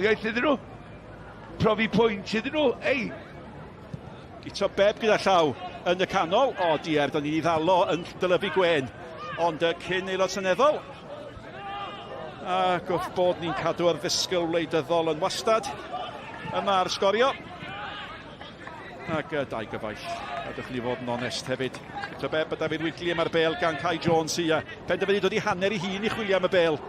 Iaith iddyn nhw. Profi pwynt iddyn nhw. Ei! Guto Bebb gyda llaw yn y canol. O diar, da ni'n ei ddalo yn dylyfu gwên. Ond cyn aelod seneddol, ac wrth bod ni'n cadw ar ddisgwyl wleidyddol yn wastad, yma ar sgorio. Ac dau gyfaill, a dych ni fod yn onest hefyd. Guto Bebb a David Wigley am ar bel gan Kai Jones i penderfynu dod i hanner i hun i chwilio am y bel.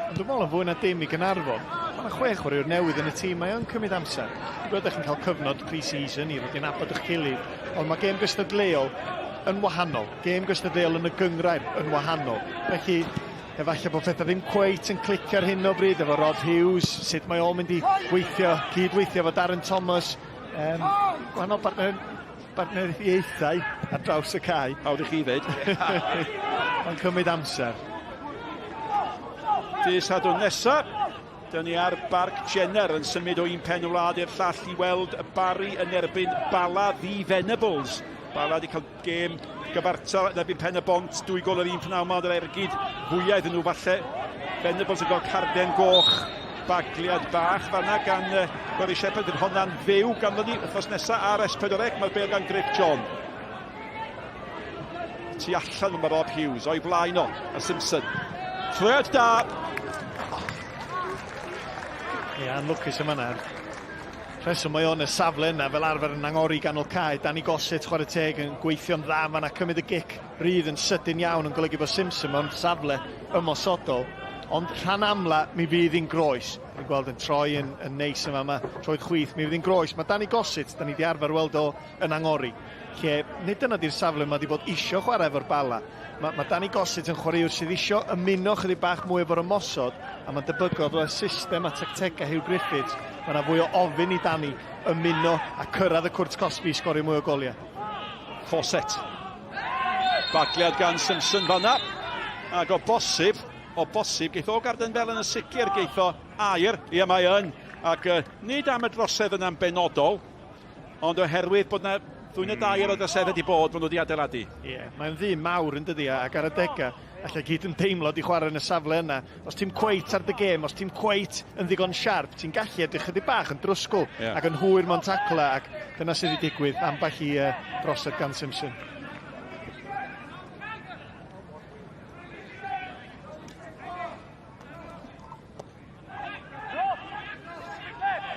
Ond dwi'n meddwl yn fwy na dim i Gaernarfon, mae yna chwe chwaraewr newydd yn y tîm, mae o'n cymryd amser. Dwi'n gwybod eich chi'n cael cyfnod pre-season i ddod i nabod eich gilydd, ond mae gêm gystadleuol yn wahanol. Gêm gystadleuol yn y gynghrair yn wahanol. Felly, efallai bod pethau ddim cweit yn clicio ar hyn o bryd efo Rod Hughes, sut mae o'n mynd i weithio, cyd-weithio efo Darren Thomas, gwahanol partner, bartneriaethau ar draws y cae. Hawdd i chi ddweud. Mae'n cymryd amser. Dydd Sadwrn nesa, dyn ni ar Barc Jenner yn symud o un pen y wlad i'r llall i weld y Barri yn erbyn Bala The Venables. Bala wedi cael gêm gyfartal yn erbyn Pen y Bont, dwy gol yr un pnawn ma, ond yr ergyd fwyaf iddyn nhw falle. Venables yn cael carden goch, bagliad bach fanna gan Gary Shepherd. Bydd honna'n fyw ganddo ni wythnos nesaf ar S4C. Mae'r bêl gan Griff John. Tu allan mae Rob Hughes, o'i flaen o, a Simpson. Troed da! Ie, anlwcus yma yna. Rheswm mae o'n y safle yna fel arfer yn angori ganol cae. Danny Gossett, chwarae teg, yn gweithio'n dda fanna, cymryd y gic rydd yn sydyn iawn yn golygu bod Simpson mewn safle ymosodol. Ond rhan amla mi fydd hi'n groes. Ni'n gweld yn troi yn, yn neis yma, mae troed chwith, mi fydd hi'n groes. Mae Danny Gossett, da ni wedi arfer weld o yn angori, lle nid dyna di'r safle mae wedi bod isio chwarae efo'r Bala. Mae, mae Danny Gossett yn chwaraewr sydd isio ymuno chydig bach mwy efo'r ymosod, a mae'n debygol fod y system a tactegau Huw Griffiths, mae yna fwy o ofyn i Danny ymuno a cyrraedd y cwrt cosbi i sgorio mwy o goliau. Fawcett. Bagliad gan Simpson fanna. Ac o bosib, o bosib, geith o garden fel yn y sicr, geith o air. Ie, mae yn. Ac nid am y drosedd yna'n benodol, Ond oherwydd bod 'na fwy na dair o droseddau wedi bod, maen nhw wedi adeiladu. Ie, yeah, mae'n ddyn mawr yn dydi, ac ar adegau, allai gyd yn teimlo di chwarae yn y safle yna. Os ti'n cweit ar dy gêm, os ti'n cweit yn ddigon siarp, ti'n gallu edrych chydig bach yn drwsgwl yeah. ac yn hwyr mewn tacla, ac dyna sydd wedi digwydd ambell i drosedd gan Simpson.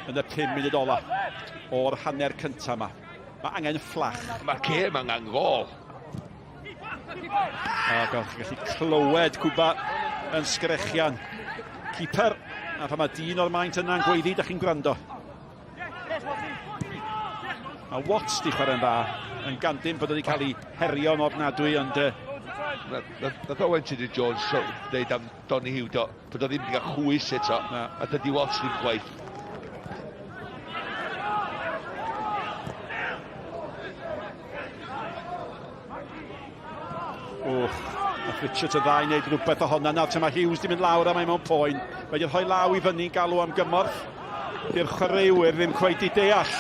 Yn y 5 munud ola o'r hanner cyntaf yma. Mae angen fflach. Mae'r gêm angen gol. A fel chi'n gallu clywed Cwba yn sgrechian. Keeper, a pan mae dyn o'r maint yna'n gweiddi, da chi'n gwrando. Mae Watts di chwarae'n dda, yn gandyn bod wedi cael ei herio'n ofnadwy, ond... Nath Owen Tudur Jones dweud am Donny Hugh, do, bod o ddim wedi cael chwys eto, na. A dydy Watts ddim chwaith. Wch, nath Richards y ddau wneud rhywbeth ohona. Nawr te mae Hughes di mynd lawr a mae mewn poen. Mae wedi rhoi law i fyny galw am gymorth. Di'r chwaraewyr ddim cweit i deall.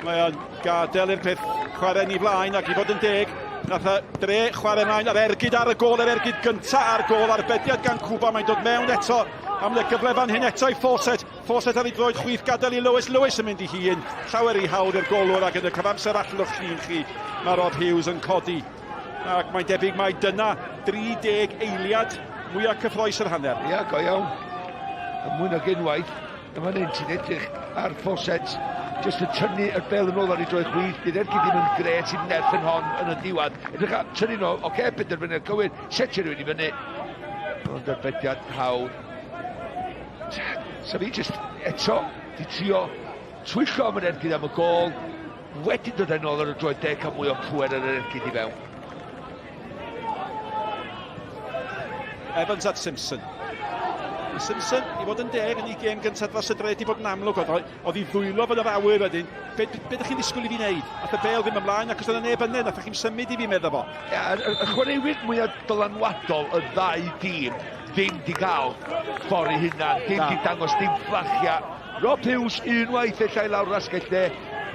Mae o'n gadael i'r peth chwarae ni flaen ac i fod yn deg, nath y dre chwarae mlaen ar ergyd ar y gôl, yr ergyd gynta ar gôl, arbediad gan Cuba, mae'n dod mewn eto am le gyfle fan hyn eto i Fawcett. Fawcett ar ei droed chwith, gadael i Lewis, Lewis yn mynd i hun, llawer i hawdd i'r golwr ac yn y cyfamser allan o'ch llun chi, mae Rob Hughes yn codi. Ac mae'n debyg mai dyna 30 eiliad mwyaf cyffroes yr hanner. Ia, go iawn. A mwy nag unwaith, yma fan hyn ti'n edrych ar Fawcett, jyst yn tynnu y bel yn ôl ar ei droed chwith, bydd ergyd ddim yn gret i'n nerth yn hon yn y diwedd. Edrych ar, tynnu nôl, oce, okay, penderfyniad cywir, setio rhywun i fyny. Ond arbediad hawdd. Sa fi jyst eto di trio twyllo am yr ergyd am y gol, wedyn dod yn ôl ar y droed deg cael mwy o pwer ar yr ergyd i fewn. Evans at Simpson. Simpson, i fod yn deg yn ei gêm gyntaf dros y dre, di bod yn amlwg, oedd, oedd ei ddwylo fod yr awyr wedyn. Be, be, be ydych chi'n ddisgwyl i fi wneud? Ath y bel ddim ymlaen ac os oedd neb yna, nath chi'n symud i fi, medda fo. Ia, y, y chwaraewyr mwyaf dylanwadol y ddau dîm ddim di gael ffordd i hunan, ddim di dangos dim fflachia. Rob Hughes unwaith ella i lawr yr asgell dde,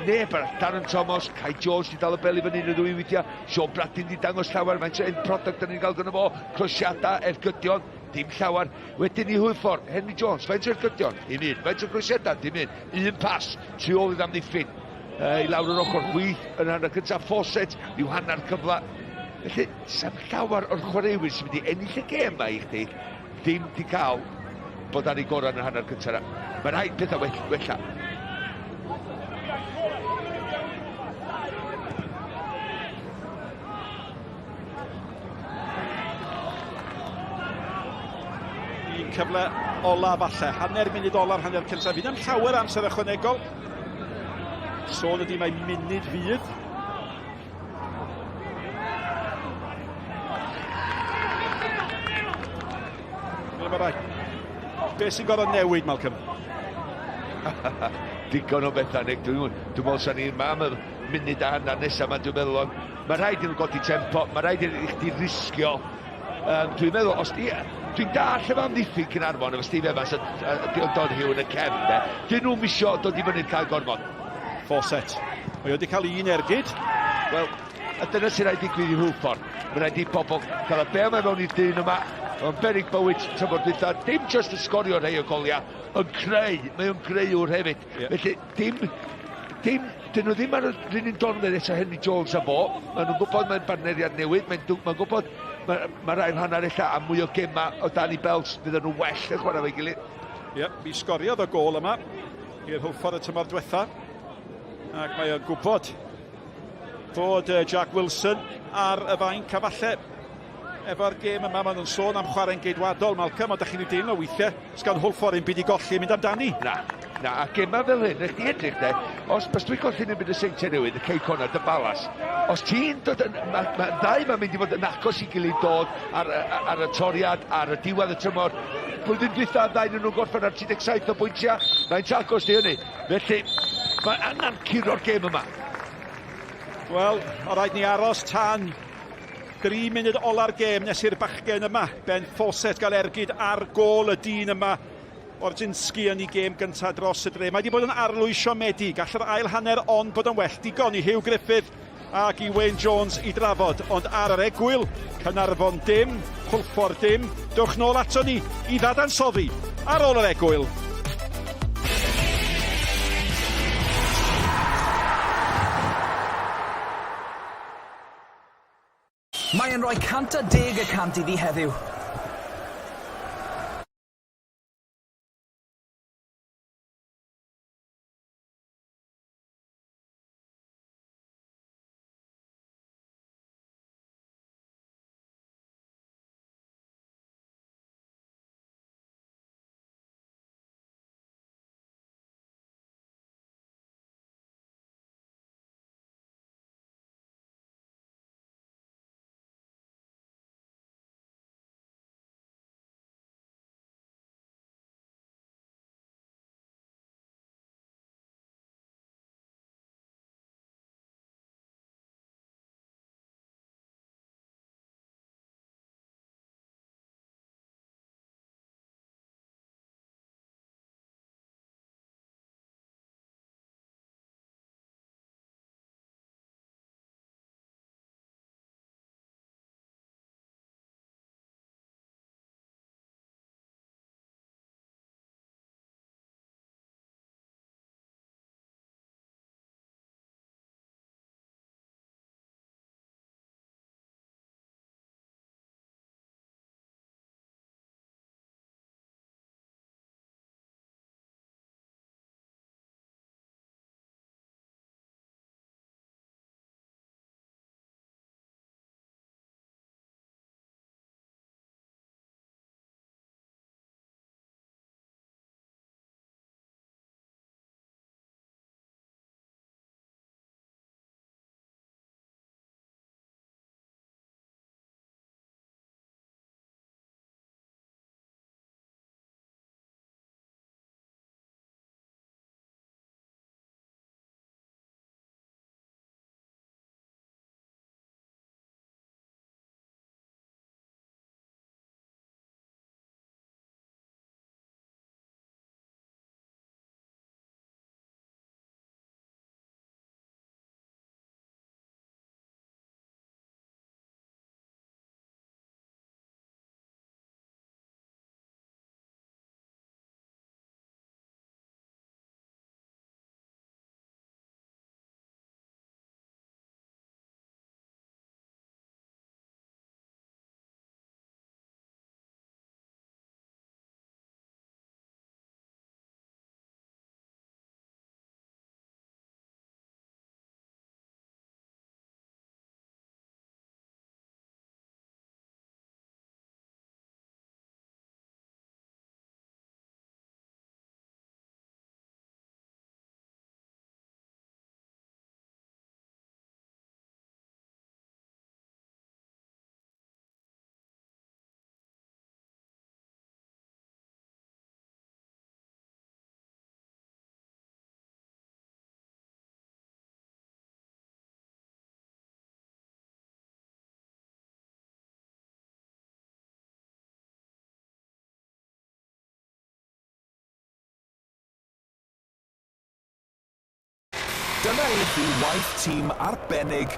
neb arall. Darren Thomas, Kai Jones di dal y bel i fyny yn y ddwy weithiau, Sean Bradley di dangos llawer, faint o end product da ni'n gael gyda fo, crosiadau, ergydion. Dim llawer. Wedyn i Hwlffordd, Henry Jones, faint o'r gydion? Dim un. Faint o'r groesiadau? Dim un. Un pas, tu ôl i'r amddiffyn. I lawr yr ochr chwith yn hanner cyntaf, Fawcett, rhyw hanner cyfle. Felly, sa'm llawer o'r chwaraewyr sy'n mynd i ennill y gêm ma i chdi, ddim di cael bod ar ei gorau yn yr hanner cyntaf yna. Mae rhaid pethau wella. Un cyfle ola falle, hanner munud ola'r hanner cyntaf. Fydd am llawer amser ychwanegol. Sôn ydy mae munud fydd. Be sy'n gorfod newid, Malcolm? Digon o bethau, Nick. Dwi'n dwi meddwl sa'n ni'n am y munud a hanner nesaf yma, dwi'n meddwl, ond mae rhaid iddyn nhw godi tempo, mae rhaid i chdi risgio. Dwi'n meddwl, os di, dwi'n dall efo amddiffyn Caernarfon, efo Steve Evans a, a, a Dion Donahue yn y cefn, de. Dyn nhw'n misio dod i fyny'r cael gormod. Fawcett. Mae wedi cael un ergyd. Wel, a dyna sy'n rhaid digwydd i Hwlffordd. Mae'n rhaid i bobl cael y bel mewn i'r dyn yma. Mae'n berig bywyd tymor dwytha. Dim just yn sgorio rhai o goliau, yn creu. Mae o'n greuwr hefyd. Yeah. Felly, dim, dim, dyn nhw ddim ar yr un un donfedd eto Henry Jones a fo. Maen nhw'n gwybod mae'n bartneriad newydd. Mae'n ma gwybod mae'r ma ail hanner ella a mwy o gemau o dan i belt fydden nhw well yn chwarae fo'i gilydd. Ie, yeah, mi sgoriodd y gôl yma i'r Hwlffordd y tymor diwetha. Ac mae o'n gwybod bod Jack Wilson ar y fainc a falle efo'r gêm yma maen nhw'n sôn am chwarae'n geidwadol Malcolm, ond da chi'n ei deimlo weithiau sgan Hwlffordd ddim byd i golli mynd amdani. Na, na, a gema fel hyn, rhaid chi edrych de, os, os dwi'n colli yn byd y Seintiau Newydd, y Cei Connah, dy Balas, os ti'n dod yn, mae'r ma ddau ma'n mynd i fod yn agos i gilydd dod ar, ar, y toriad, ar y diwedd y tymor, blwyddyn dwytha, ddau nhw'n gorffen ar 37 o bwyntiau, mae'n agos di hynny. Felly, mae angen curo'r gêm yma. Wel, o rhaid ni aros tan 3 munud ola'r gêm nes i'r bachgen yma, Ben Fawcett, gael ergyd ar gôl y dyn yma. Wardzinski yn ei gêm gyntaf dros y dre. Mae wedi bod yn arlwy siomedig. Gall yr ail hanner ond bod yn well digon i Hugh Griffith ac i Wayne Jones i drafod. Ond ar yr egwyl, Caernarfon dim, Hwlffordd dim. Dewch nôl ato ni i ddadansoddi ar ôl yr egwyl. Mae e'n rhoi 110% iddi heddiw. Dyna i chi waith tîm arbennig.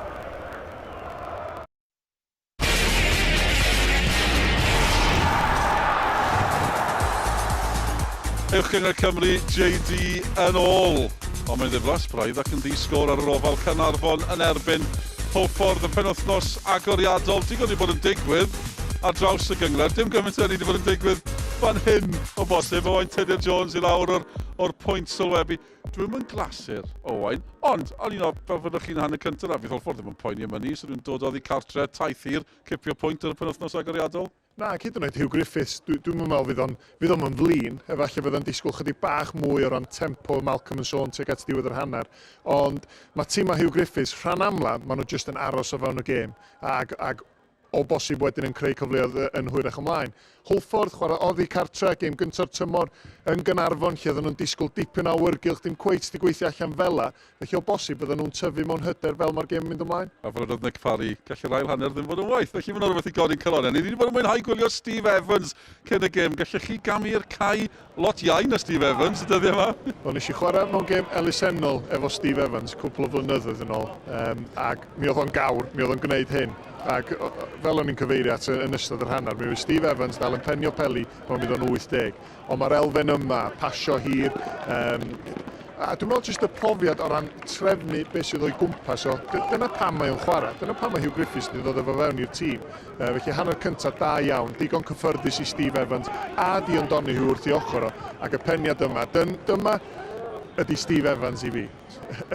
Uwch Gynghrair Cymru, JD yn ôl. Ond mae'n ddiflas braidd ac yn ddi-sgôr ar yr ofal Caernarfon yn erbyn Hwlffordd y penwythnos agoriadol. Digon wedi bod yn digwydd ar draws y gynghrair. Dim gymaint o hynny wedi bod yn digwydd fan hyn o bosib. Owain Tudur Jones i lawr o'r, or pwynt sylwebu. Dwi'm yn glasur, Owain, ond o'n i'n fel fyddwch chi'n hanner cyntaf na, fydd Hwlffordd ddim yn poeni am hynny, so dwi'n dod oddi cartre, taith hir, cipio pwynt ar y penwythnos agoriadol. Na, ac hyd yn oed Huw Griffiths, dwi, dwi'm yn meddwl fydd o'n, fydd o'm yn flin. Efallai fydd o'n disgwyl chydig bach mwy o ran tempo Malcolm yn sôn tuag at diwedd yr hanner. Ond mae tîm Huw Griffiths, rhan amla, maen nhw jyst yn aros o fewn y gêm. Ag, ag o bosib wedyn yn creu cyfleoedd yn hwyrach ymlaen. Hwlffordd, chwarae oddi cartre, gêm gynta'r tymor yn Gaernarfon, lle oedden nhw'n disgwyl dipyn o awyrgylch, dim cweit 'di gweithio allan fela, felly o bosib bydden nhw'n tyfu mewn hyder fel mae'r gêm yn mynd ymlaen. A fel oedd Nick Parry, gall yr ail hanner ddim fod yn waeth, felly mae'n rhywbeth i godi'n calonnau. Ni wedi bod yn mwynhau gwylio Steve Evans cyn y gêm. Gallech chi gamu i'r cae lot iau na Steve Evans y dyddiau yma. Wel, nes i chwarae mewn gêm elusennol efo Steve Evans cwpl o flynyddoedd yn ôl, um, ac mi oedd o'n gawr, mi oedd o'n gwneud hyn. Ac fel o'n i'n cyfeirio at yn ystod yr hanner, mi oedd Steve Evans dal yn penio peli pan oedd o'n 80. Ond mae'r elfen yma, pasio hir, um, a dwi'n meddwl jyst y profiad o ran trefnu beth sydd o'i gwmpas o, dyna pam mae o'n chwarae, dyna pam mae Huw Griffiths wedi dod efo fewn i'r tîm. Felly hanner cyntaf da iawn, digon cyffyrddus i Steve Evans a Dion Donoghue wrth ei ochr o, ac y peniad yma, dyn, dyma ydy Steve Evans i fi,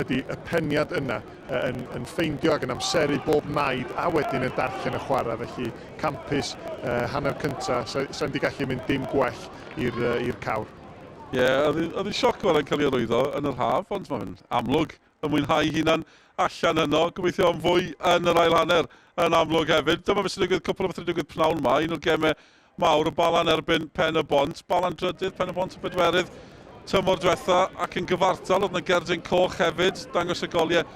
ydy y peniad yna yn, yn ffeindio ac yn amseru bob naid a wedyn yn darllen y chwarae, felly campus, uh, hanner cyntaf, sa'n sa di gallu mynd dim gwell i'r uh, cawr. Ie, yeah, oedd hi'n sioc gweld e'n cael ei arwyddo yn yr haf, ond mae'n amlwg yn mwynhau ei hunan allan yno. Gobeithio am fwy yn yr ail hanner yn amlwg hefyd. Dyma beth sy'n digwydd, cwpl o bethau'n digwydd pnawn yma. Un o'r gemau mawr, y Balan erbyn Pen y Bont. Balan drydydd, Pen y Bont yn bedwerydd tymor diwetha ac yn gyfartal. Oedd yna gerdyn coch hefyd, dangos y goliau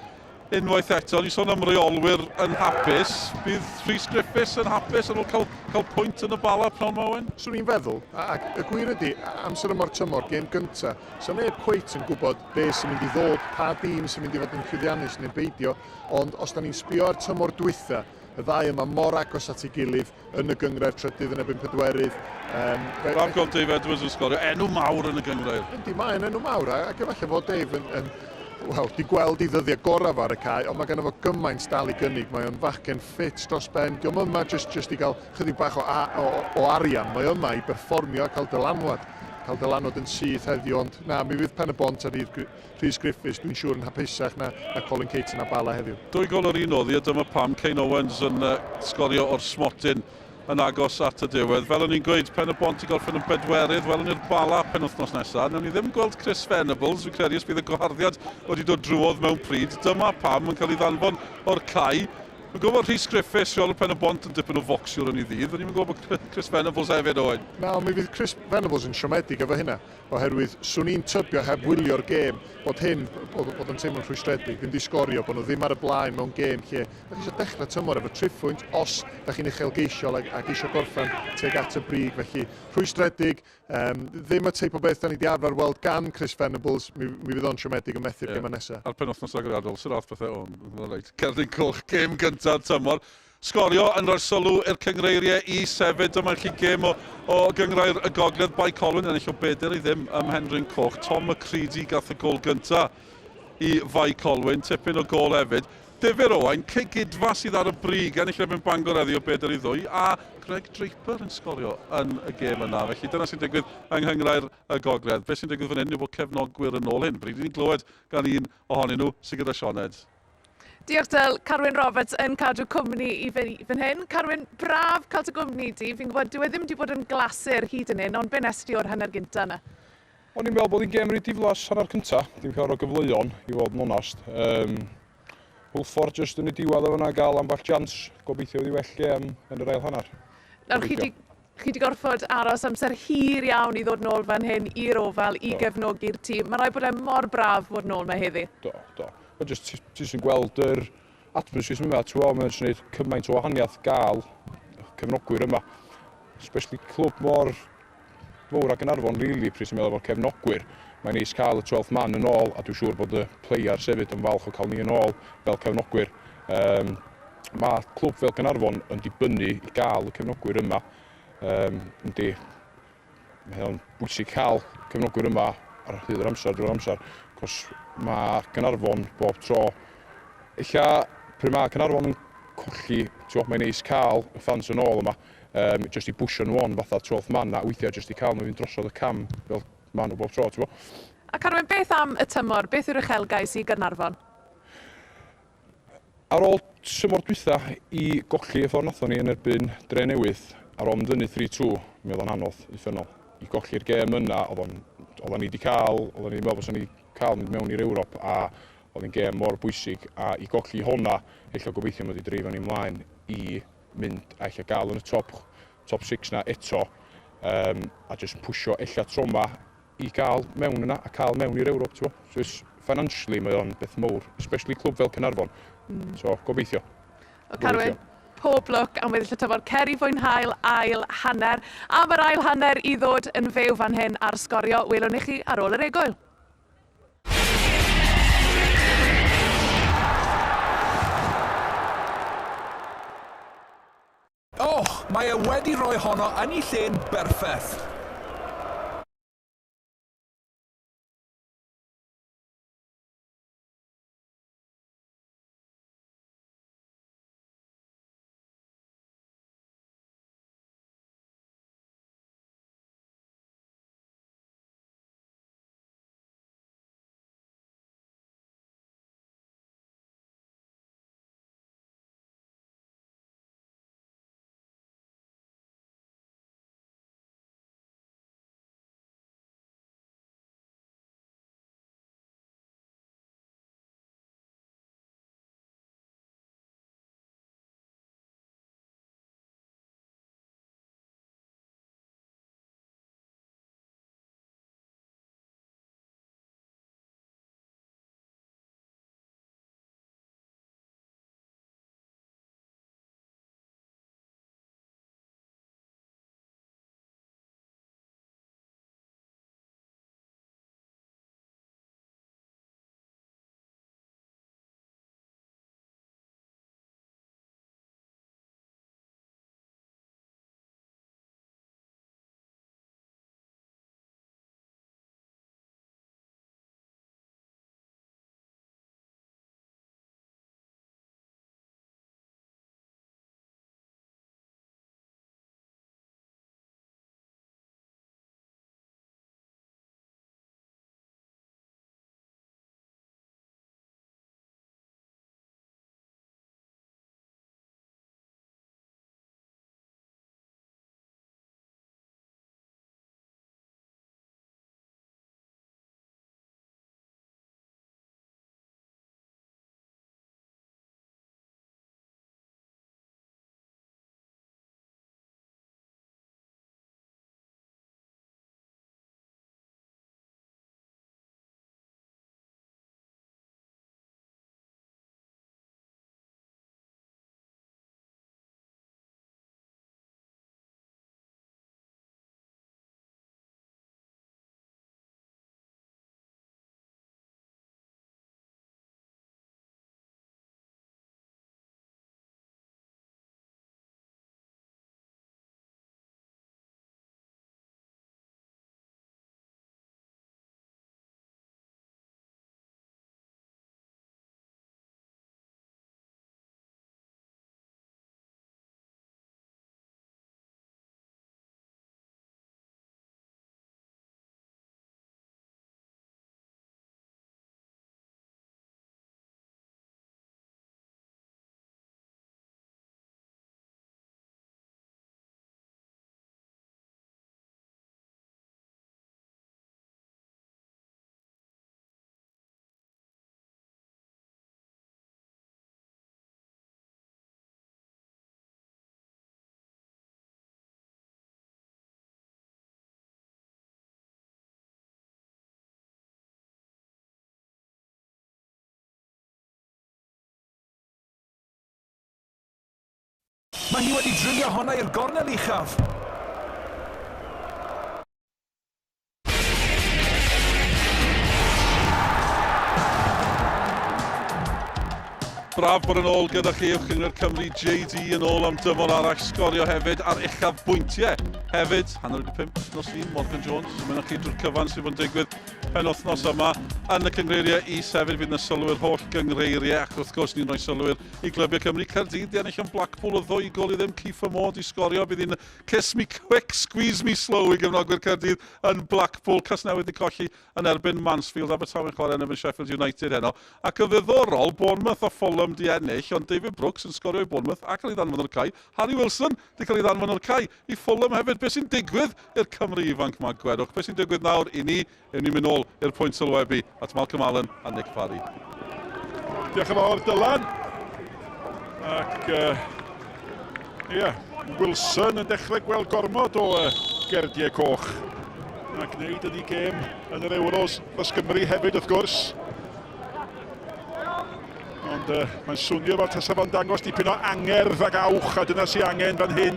unwaith eto. Ni'n sôn am reolwyr yn hapus. Bydd Rhys Griffiths yn hapus ar ôl cael, cael pwynt yn y Bala pnawn yma, Owen? Swn i'n feddwl, ac y gwir ydy, amser yma'r tymor, gêm gyntaf, So neb cweit yn gwybod be sy'n mynd i ddod, pa dîm sy'n mynd i fod yn llwyddiannus neu beidio, ond os da ni'n sbio ar tymor dwytha, y ddau yma mor agos at ei gilydd yn y gynghrair trydydd yn erbyn pedwerydd. Um, Braf gweld Dave Edwards yn sgorio, enw mawr yn y gynghrair. Yndi, mae'n enw mawr, ac efallai fod Dave yn, yn wel, di gweld i ddyddiau gorau ar y cae, ond mae gynno fo gymaint dal i gynnig. Mae o'n fachgen ffit dros ben. Dio'm yma jyst, jyst i gael chydig bach o, o, o arian. Mae yma i berfformio a cael dylanwad. Cael dylanwad yn syth heddiw, ond na, mi fydd Pen y Bont a Rhys Griffiths, dwi'n siŵr, yn hapusach na, na Colin Caton a Bala heddiw. Dwy gol yr un oedd hi, a dyma pam Kane Owens yn uh, sgorio o'r smotyn yn agos at y diwedd. Fel o'n i'n gweud, Pen y Bont i gorffen yn bedwerydd, welwn ni'r Bala penwythnos nesaf. Newn ni ddim gweld Chris Venables, fi'n credu os bydd y gwaharddiad wedi dod drwodd mewn pryd. Dyma pam yn cael ei ddanfon o'r cae. Dwi'n gwybod bod Rhys Griffiths, rheolwr Pen y Bont, yn dipyn o focsiwr yn ei ddydd. O'n i'n gwybod bod Chris Venables hefyd, Owen. Na, ond mi fydd Chris Venables yn siomedig efo hynna, oherwydd swn i'n tybio heb wylio'r gêm bod hyn, bod, bod yn teimlo'n rhwystredig, ddim di sgorio, bod nhw ddim ar y blaen mewn gêm lle da chi eisiau dechrau tymor efo triphwynt os da chi'n uchelgeisiol ac, ac eisiau gorffen tuag at y brig. Felly, rhwystredig, Um, ddim y teip o beth da ni wedi arfer weld gan Chris Venables, mi, mi fydd o'n siomedig yn methu'r yeah. gemau nesaf. A'r penwthnos agoriadol, sy'n rath pethau, o, reit, cerdyn coch, gêm gyntaf tymor. Sgorio yn rhoi sylw i'r cyngreiriau i sefyd. Dyma chi gêm o, o gyngrair y Gogledd. Bae Colwyn ennill o bedair i ddim ym Mhenrhyn Coch. Tom McCready gath y gol gyntaf i Fae Colwyn. Tipyn o gol hefyd. Difyr Owain, Cegidfa sydd ar y brig, ennill erbyn Bangor heddiw o bedair i ddwy, a Greg Draper yn sgorio yn y gêm yna. Felly dyna sy'n digwydd yng Nghynghrair y Gogledd. Beth sy'n digwydd fan hyn yw bod cefnogwyr yn ôl hyn. Bryd i ni glywed gan un ohonyn nhw sydd gyda Sioned. Diolch Dyl, Carwyn Roberts yn cadw cwmni i fi fan hyn. Carwyn, braf cael dy gwmni di. Fi'n gwybod, dyw e ddim wedi bod yn glasur hyd yn hyn, ond be nes di o'r hanner gynta yna? O'n i'n meddwl bod hi'n gêm reit diflas hanner cynta, dim llawer o gyfleon i fod yn onast. Um, Hwlffordd jyst yn y diwedd o fyna gael ambell chance, gobeithio wedi well gêm yn yr ail hanner. Nawr chi di, chi di gorfod aros amser hir iawn i ddod nôl fan hyn i'r Ofal i do. gefnogi'r tîm. Mae rhaid bod e mor braf bod nôl mae heddi. Do, do. Mae jyst, ti sy'n gweld yr atmosphere sy'n yma, ti'n gweld, mae'n gwneud cymaint o wahaniaeth gael cefnogwyr yma. Especially clwb mor... fawr â Gaernarfon rili pryd ti'n meddwl efo'r cefnogwyr. Mae'n neis cael y 12th man yn ôl a dwi'n siŵr bod y players hefyd yn falch o cael ni yn ôl fel cefnogwyr. Um, mae clwb fel Gaernarfon yn dibynnu i gael y cefnogwyr yma. Um, yndi, mae o'n bwysig cael cefnogwyr yma ar hyd yr amser, drwy'r amser, cos mae Gaernarfon bob tro, ella pryd mae Caernarfon yn colli, ti'n mae'n neis cael y fans yn ôl yma, um, just i bwsio nhw on fatha 12th man, a weithiau just i cael nhw fynd drosodd y cam fel maen nhw bob tro, ti'n A Carwyn, beth am y tymor? Beth yw'r uchelgais i Gaernarfon? Ar ôl tymor dwytha i golli y ffordd nathon ni yn erbyn Dre Newydd, ar ôl mynd fyny 3-2, mi oedd o'n anodd, uffernol. I golli'r gêm yna, oedd o'n, oeddan ni wedi cael, oeddan ni'n meddwl fysa ni cael mynd mewn i'r Ewrop, a oedd hi'n gêm mor bwysig, a i golli honna, ella gobeithio mod i dreifio ni mlaen i mynd a ella gael yn y top, top 6 na eto, um, a jyst pwsio ella tro 'ma i gael mewn yna a cael mewn i'r Ewrop, ti'n So it's, financially mae o'n beth mowr, especially clwb fel Caernarfon. So, gobeithio. O, Carwyn, pob lwc am weddill y tymor. Cer i fwynhau'r ail hanner. Am yr ail hanner i ddod yn fyw fan hyn ar Sgorio, welwn i chi ar ôl yr egwyl. Oh, mae e wedi rhoi honno yn ei lle'n berffeth. Mae hi wedi drilio honna i'r gornel uchaf. Braf bod yn ôl gyda chi uwch gynghrair Cymru JD yn ôl am dymor arall sgorio hefyd ar uchaf bwyntiau hefyd. 5:30 nos Lun, Morgan Jones yn mynd â chi drwy'r cyfan sydd bod yn digwydd penwythnos yma yn y cyngreiriau is hefyd. Fydd yna sylw i'r holl gyngreiriau ac wrth gwrs ni'n rhoi sylw i glybiau Cymru. Caerdydd di ennill yn Blackpool o ddwy gol i ddim. Kieffer Moore di sgorio. Bydd hi'n kiss me quick, squeeze me slow i gefnogwyr Caerdydd yn Blackpool. Casnewydd di colli yn erbyn Mansfield, Abertawe'n chwarae yn erbyn Sheffield United heno. Ac yn ddiddorol, Bournemouth a Fulham di ennill, ond David Brooks yn sgorio i Bournemouth a cael ei ddanfon o'r cae. Harry Wilson di cael ei ddanfon o'r cae i Fulham hefyd. Be sy'n digwydd i'r Cymry ifanc ma, gwedwch? Be sy'n digwydd nawr i ni? Ewn ni'n mynd nôl i'r pwynt sylwebu at Malcolm Allen a Nick Parry. Diolch yn fawr, Dylan. Ac, ie, yeah, Wilson yn dechrau gweld gormod o gerdiau coch. A gwneud yn ei gêm yn yr Euros dros Gymru hefyd, wrth gwrs. Ond mae'n swnio fel tasa fo'n dangos dipyn o angerdd ac awch, a dyna sy'n angen fan hyn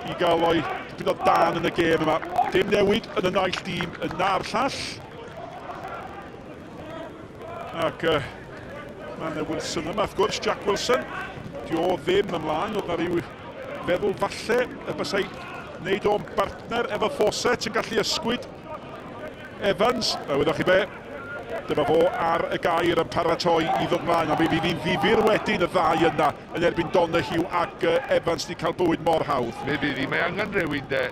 i gael o'i dipyn o dan yn y gêm yma. Dim newid yn y naill dîm yn na'r llall. Ac mae yna Wilson yma, wrth gwrs, Jack Wilson. Di o ddim ymlaen, oedd na rhyw feddwl falle y bysai wneud o'n bartner efo Fawcett yn gallu ysgwyd Evans. A wyddoch chi be, dyma fo ar y gair yn paratoi i ddod mlaen, ond mi fydd hi'n ddifyr wedyn y ddau yna yn erbyn Donoghue ac Evans wedi cael bywyd mor hawdd. Mi fydd hi, mae angen rhywun de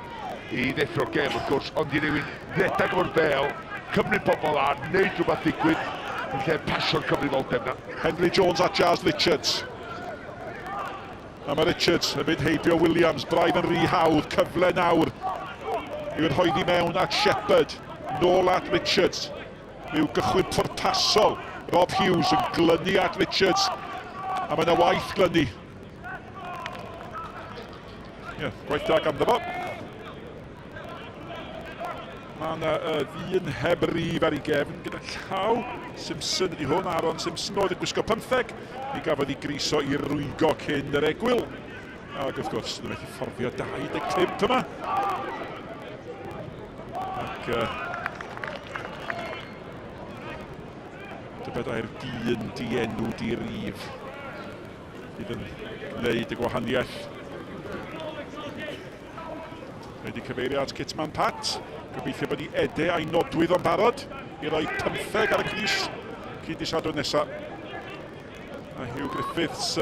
i ddeffro'r gêm wrth gwrs, ond i rywun redeg o'r bêl, cymryd pobl ar, wneud rhywbeth ddigwydd, yn lle pasio'r cyfrifoldeb na. Henry Jones at Jazz Richards. A mae Richards yn mynd heibio Williams, braidd yn rhy hawdd, cyfle nawr i'w rhoeddi mewn at Shepherd, nôl at Richards, rhyw gychwyn pwrpasol, Rob Hughes yn glynu at Richards, a mae yna waith glynu. Ie, gwaith da ganddo fo. Mae yna ddyn heb rif ar ei gefn gyda llaw. Simpson ydy hwn, Aaron Simpson oedd yn gwisgo 15. Mi gafodd ei griso i rwygo cyn yr egwyl. Ac wrth gwrs, nhw methu fforddio 25 yma. Ac tybed ai'r dyn dienw di-rif fydd yn gwneud y gwahaniaeth. Wedi cyfeirio at Kitman Pat. Gobeithio bod i Ede a'i nodwydd o'n barod i roi 15 ar y cris cyn di Sadwrn nesaf. A Hugh Griffiths,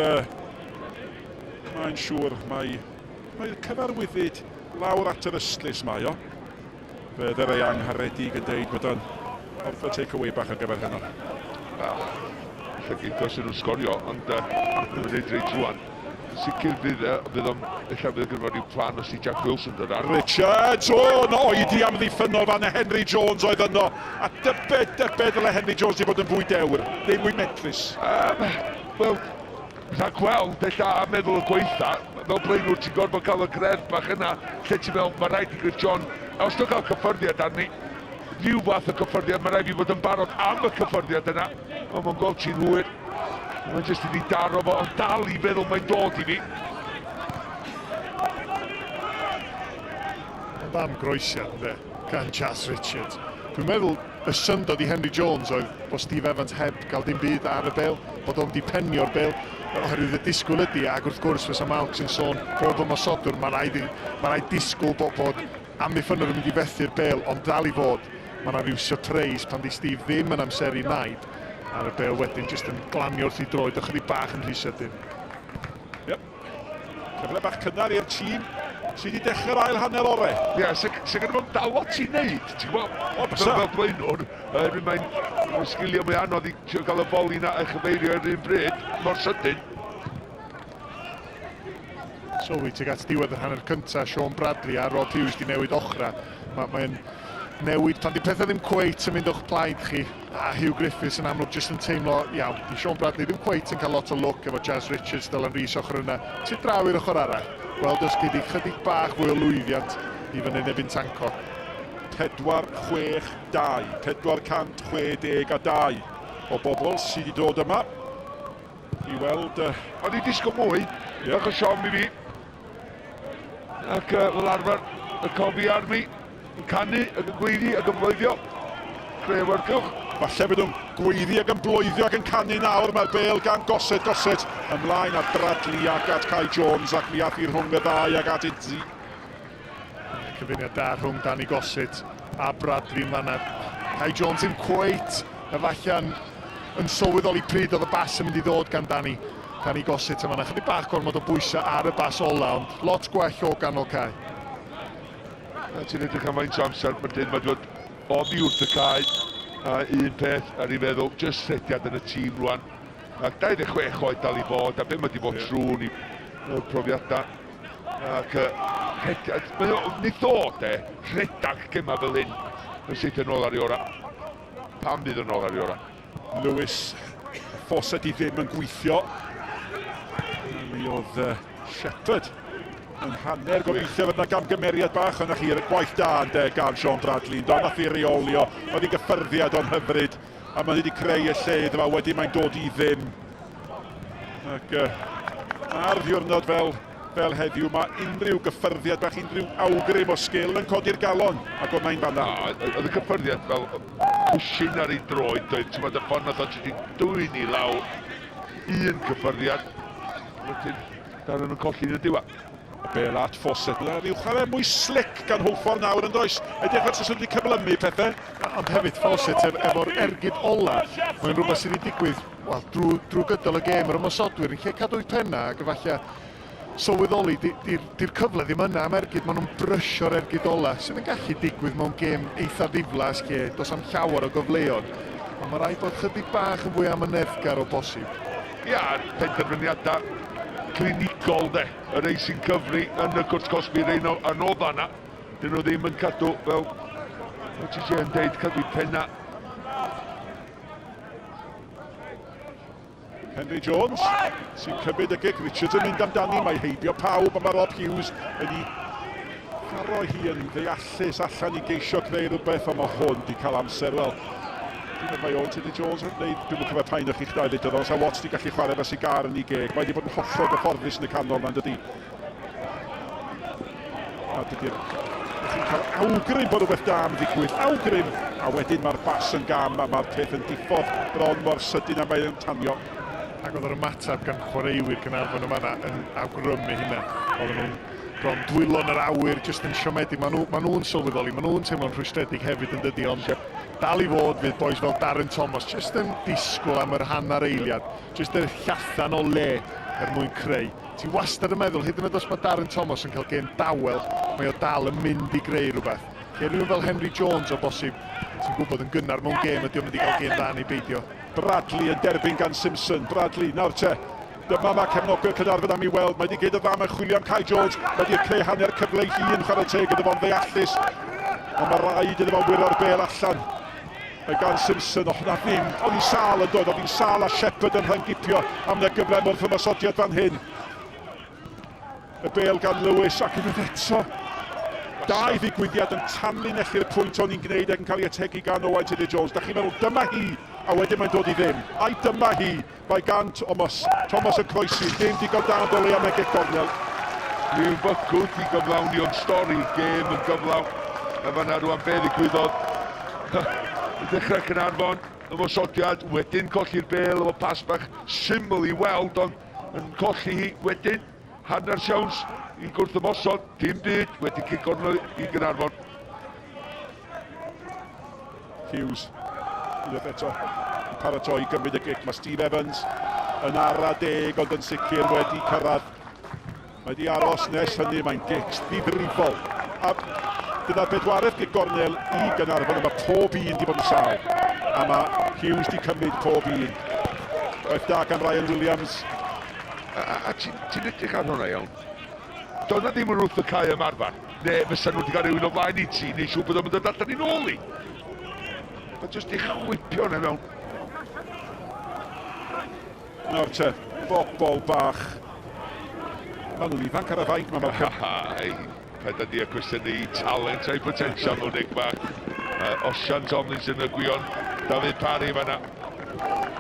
mae'n siŵr mae, mae cyfarwyddyd lawr at yr ystlys mae o. Fe dderau angharedig yn deud bod o'n orfod take away bach ar gyfer heno. Wel, llygyd gos nhw'n sgorio, ond ddim yn reit reit rwan. Sicr fydd, fydd o'n, ella fydd gyda rhyw plan os di Jack Wilson dod ar. Richards, o, no, oedi amddiffynnol fan Henry Jones oedd yno. A dybed, dybed ddyle Henry Jones di bod yn fwy dewr, neu mwy medrus. Wel, rhag gweld, ella a meddwl y gweitha, fel blaenwr ti'n gorfod cael y greddf bach yna, lle ti'n meddwl, mae rhaid i Griff John, os dwi'n cael cyffyrddiad arni, rhyw fath o cyffyrddiad, mae rhaid i fod yn barod am y cyffyrddiad yna, ond mae'n gweld ti'n hwyr. Mae'n jyst wedi daro fo, ond dal i feddwl mae'n dod i fi. Ond am groesiad, ynde, gan Chas Richards. Dwi'n meddwl y syndod i Henry Jones oedd bod Steve Evans heb gael dim byd ar y bêl, bod o'n di penio'r bêl, oherwydd y disgwyl ydy, ac wrth gwrs fysa Malcs yn sôn pob ymosodwr, mae rhaid, mae rhaid disgwyl bod, bod amddiffynwr yn mynd i fethu'r bêl, ond dal i fod, mae yna rhyw surprise pan di Steve ddim yn amseru naid ar y bêl wedyn, jyst yn glanio wrth i droed ychydig bach yn rhy sydyn. Yep. Cyfle bach cynnar i'r tîm sydd wedi dechrau'r ail hanner orau. Ie, yeah, sy'n sy gyda fo'n dal lot i wneud, ti'n gwybod? O, fel, fel blaenwr, mae'n mae sgiliau mwy anodd i trio gael y foli na a chyfeirio ar un bryd, mor sydyn. Sylwi tuag at diwedd yr hanner cyntaf, Sean Bradley a Rod Hughes di newid ochra. Mae'n mae newid pan di pethau ddim cweit yn mynd o'ch plaid chi, a Hugh Griffiths yn amlwg jyst yn teimlo, iawn, di Sean Bradley ddim cweit yn cael lot o lwc efo Jazz Richards, Dylan Rees ochr yna. Ti draw i'r ochr arall, gweld os gei di chydig bach fwy o lwyddiant i fyny neb tanco. 4, 6, 2, 462 o bobl sydd wedi dod yma i weld... O'n i'n disgwyl mwy, yeah. Bach o siom i fi. Ac fel arfer, y Cofi Army yn canu ac yn gweiddi ac yn bloeddio. Creu awyrgylch. Falle bod nhw'n gweiddi ac yn bloeddio ac yn canu nawr. Mae'r bel gan Gossett, Gossett ymlaen at Bradley ac at Kai Jones ac mi ath hi rhwng y ddau ac at Idzi. Cyfuniad da rhwng Danny Gossett a Bradley yn fanna. Kai Jones ddim cweit efallai'n yn sylweddoli pryd oedd y bas yn mynd i ddod gan Danny. Danny Gossett yn fanna. Chydig bach gormod o bwysau ar y bas ola, ond lot gwell o ganol cae. A ti'n edrych am faint o amser mae'r dyn mae dod oddi wrth y cae. A un peth ar ei feddwl, jyst rhediad yn y tîm rwan. Ac 26 oed dal i fod, a be mae wedi bod yeah. trwy ni profiadau. Ac rhediad, mae o, nid o de, rhedag gema fel hyn, yn syth yn ôl ar ei ora. Pam fydd yn ôl ar ei ora? Lewis, Fawcett i ddim yn gweithio. Mi oedd Shepherd yn hanner gobeithio fod yna gamgymeriad bach ond chi gwaith da ynde gan Sean Bradley do nath i reolio oedd i gyffyrddiad o'n hyfryd a mae wedi creu y lle iddo fo wedyn mae'n dod i ddim ac uh, ar ddiwrnod fel fel heddiw mae unrhyw gyffyrddiad bach unrhyw awgrym o sgil yn codi'r galon ac oedd mae'n fanna. Oedd y cyffyrddiad fel pwsyn ar ei droed doedd ti'n bod y ffordd nath o ti dwyn i lawr un cyffyrddiad wedyn Darren yn colli yn y diwedd. Y bel at Fawcett. Yna rhyw chwarae mwy slick gan Hwlffordd nawr yn does. Edrych fel sy'n wedi cyflymu pethau. Ond hefyd Fawcett ef, efo'r ergyd ola, mae'n rhywbeth sydd wedi digwydd wel, drwy, drwy gydol y gêm, yr ymosodwyr yn lle cadw'u penna ac efallai sylweddoli, di'r di, di cyfle ddim yna am ergyd, maen nhw'n brysio'r ergyd ola, sydd yn gallu digwydd mewn gêm eitha ddiflas lle does am llawer o gyfleon. Ond mae rhaid bod chydig bach yn fwy amyneddgar o bosib. Ia, penderfyniadau clinigol de, y rei sy'n cyfri yn y cwrt cosbi, rei anodda yna, dyn nhw ddim yn cadw fel, fel ti yn deud, cadw penna. Henry Jones sy'n cymryd y gic, Richards yn mynd amdani, mae heibio pawb a mae Rob Hughes yn ei tharo hi yn ddeallus allan i geisio creu rhywbeth, ond mae hwn wedi cael amser, wel, dwi'n meddwl mae Owen Tudur Jones yn gwneud, dwi'n meddwl cofio pa'n o'ch chi'ch dau ddudodd o, sa Watts wedi gallu chwarae fel sigar yn ei geg, mae wedi bod yn hollol gyfforddus yn y canol na'n dydi. A dydy'r... Chi'n cael awgrym bod rhywbeth da am ddigwydd, awgrym, a wedyn mae'r bas yn gam a mae'r peth yn diffodd bron mor sydyn a mae'n tanio. Ac oedd yr ymateb gan chwaraewyr Caernarfon yma yn awgrymu hynna. Oedden nhw'n bron dwylo yn yr awyr, jyst yn siomedig. Maen nhw, ma nhw'n sylweddoli, maen nhw'n teimlo'n rhwystredig hefyd yn dydy, ond dal i fod fydd boys fel Darren Thomas jyst yn disgwyl am yr hanner eiliad, jyst yr llathan o le er mwyn creu. Ti wastad yn meddwl, hyd yn oed os mae Darren Thomas yn cael gêm dawel, mae o dal yn mynd i greu rhywbeth. Lle rhywun fel Henry Jones o bosib, ti'n gwybod yn gynnar mewn gêm ydy o'n mynd i gael gêm dda neu beidio. Bradley yn derbyn gan Simpson. Bradley, nawr te. Dyma mae cefnogwyr Caernarfon am ei weld. Mae wedi gwneud y dda, mae'n chwilio am Kai Jones. Mae wedi creu hanner cyfle ei hun, chwarae teg iddo fo'n ddeallus. Ond mae rhaid iddo fo wyro'r bel allan. Mae gan Simpson, oh na ddim, oedd hi'n sâl yn dod, oedd hi'n sâl a Shepherd yn rhyngipio am na gyfle am wrth ymosodiad fan hyn. Y bel gan Lewis ac unwaith eto. Dau ddigwyddiad yn tanlinellu'r pwynt o'n i'n gwneud ac yn cael ei ategu gan Owain Tudur Jones. Da chi'n meddwl dyma hi, a wedyn mae'n dod i ddim. Ai dyma hi, mae gan Thomas. Thomas yn croesi, dim digon da ond o leia mae'n gic gornel. Rhyw fygwth i gyflawni ond stori'r gêm yn gyflawn. A fanna rwan be ddigwyddodd. I ddechrau Caernarfon, ymosodiad, wedyn colli'r bel efo pas bach syml i weld, ond yn colli hi wedyn, hanner siawns i gwrth ymosod, dim byd, wedi cic gornel i Gaernarfon. Hughes, unwaith eto, yn paratoi i gymryd y gic. Mae Steve Evans yn ara deg, ond yn sicr wedi cyrraedd. Mae wedi aros nes hynny, mae'n gic ddifrifol. A gyda'r bedwaredd gic gornel i Gaernarfon, a mae pob un wedi bod yn sâl. A mae Hughes wedi cymryd pob un. Gwaith da gan Ryan Williams. A, a, a ti'n ti edrych ar hwnna iawn. Doedd na ddim yn wrth y cae ymarfer. Ne, fysa nhw wedi cael rhywun o flaen i ti, neu siŵr bod o'n dod allan i nôl i. Mae jyst i chwipio hwnna mewn. Nawr te, bobol bach. Maen nhw'n ifanc ar y fainc, mae Malcolm. Ai, paid â di a cwestiynu i talent a'i potensial nhw, Nick bach. Uh, Osian Tomlinson y Gwion, David Parry fanna.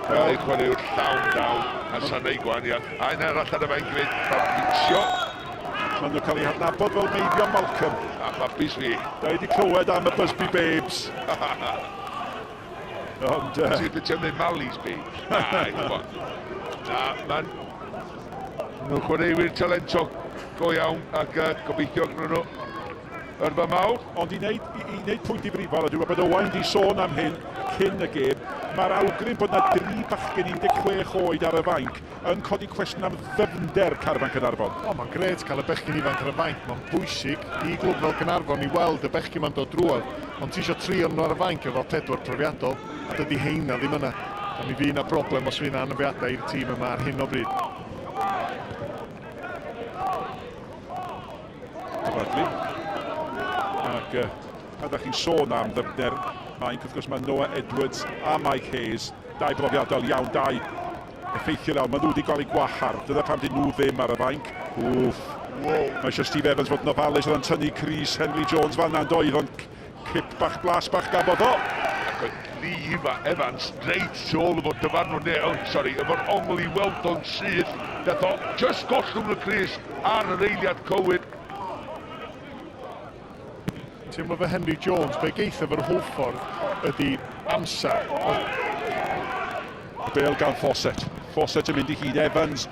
Wel, chwaraewr llawn dawn, a sa'n ei gwahaniaeth. A un arall ar y fainc fyd, Fabrizio. Maen nhw'n cael eu hadnabod fel Meibion Malcolm. A babis fi. Da i wedi clywed am y Busby Babes. Ond... Uh... Ti'n ti'n dweud Mali's be? Na, come on. Na, mae'n... Nhw'n chwaraewyr talentog go iawn ac uh, gobeithio gyda nhw yrfa mawr. Ond i wneud, i, i wneud pwynt difrifol, a dwi'n gwybod bod Owain di sôn am hyn cyn y gêm, mae'r awgrym bod yna dri bachgen 16 oed ar y fainc yn codi cwestiwn am ddyfnder carfan Caernarfon. O, mae'n grêt cael y bechgyn ifanc ar y fainc. Mae'n bwysig i glwb fel Caernarfon i weld y bechgyn ma'n dod drwodd. Ond ti eisiau tri o'n nhw ar y fainc efo pedwar profiadol, a dydy heina ddim yna. A mi fydd yna broblem os fydd yna anafiadau i'r tîm yma ar hyn o bryd. Bradley. Ac uh, pan ydych chi'n sôn am ddyfnder mainc, wrth gwrs mae Noah Edwards a Mike Hayes, dau brofiadol iawn, dau effeithiol iawn. Maen nhw wedi cael eu gwahardd. Dyna pam dyn nhw ddim ar y fainc. Wff. Wow. Mae eisiau Steve Evans fod yn ofalus, oedd o'n tynnu Chris Henry Jones fan na'n doedd, ond cip bach blas bach gafodd o. Ac oedd Lee Evans reit tu ôl efo'r dyfarnwr, neu, oh, sorry, efo'r ongl i weld o'n syth. Dath o just gollwng y crys ar yr eiliad cywir. Teimlo fe Henry Jones, be geith efo'r Hwlffordd ydy amser. Bale gan Fawcett. Fawcett yn mynd i hyd Evans.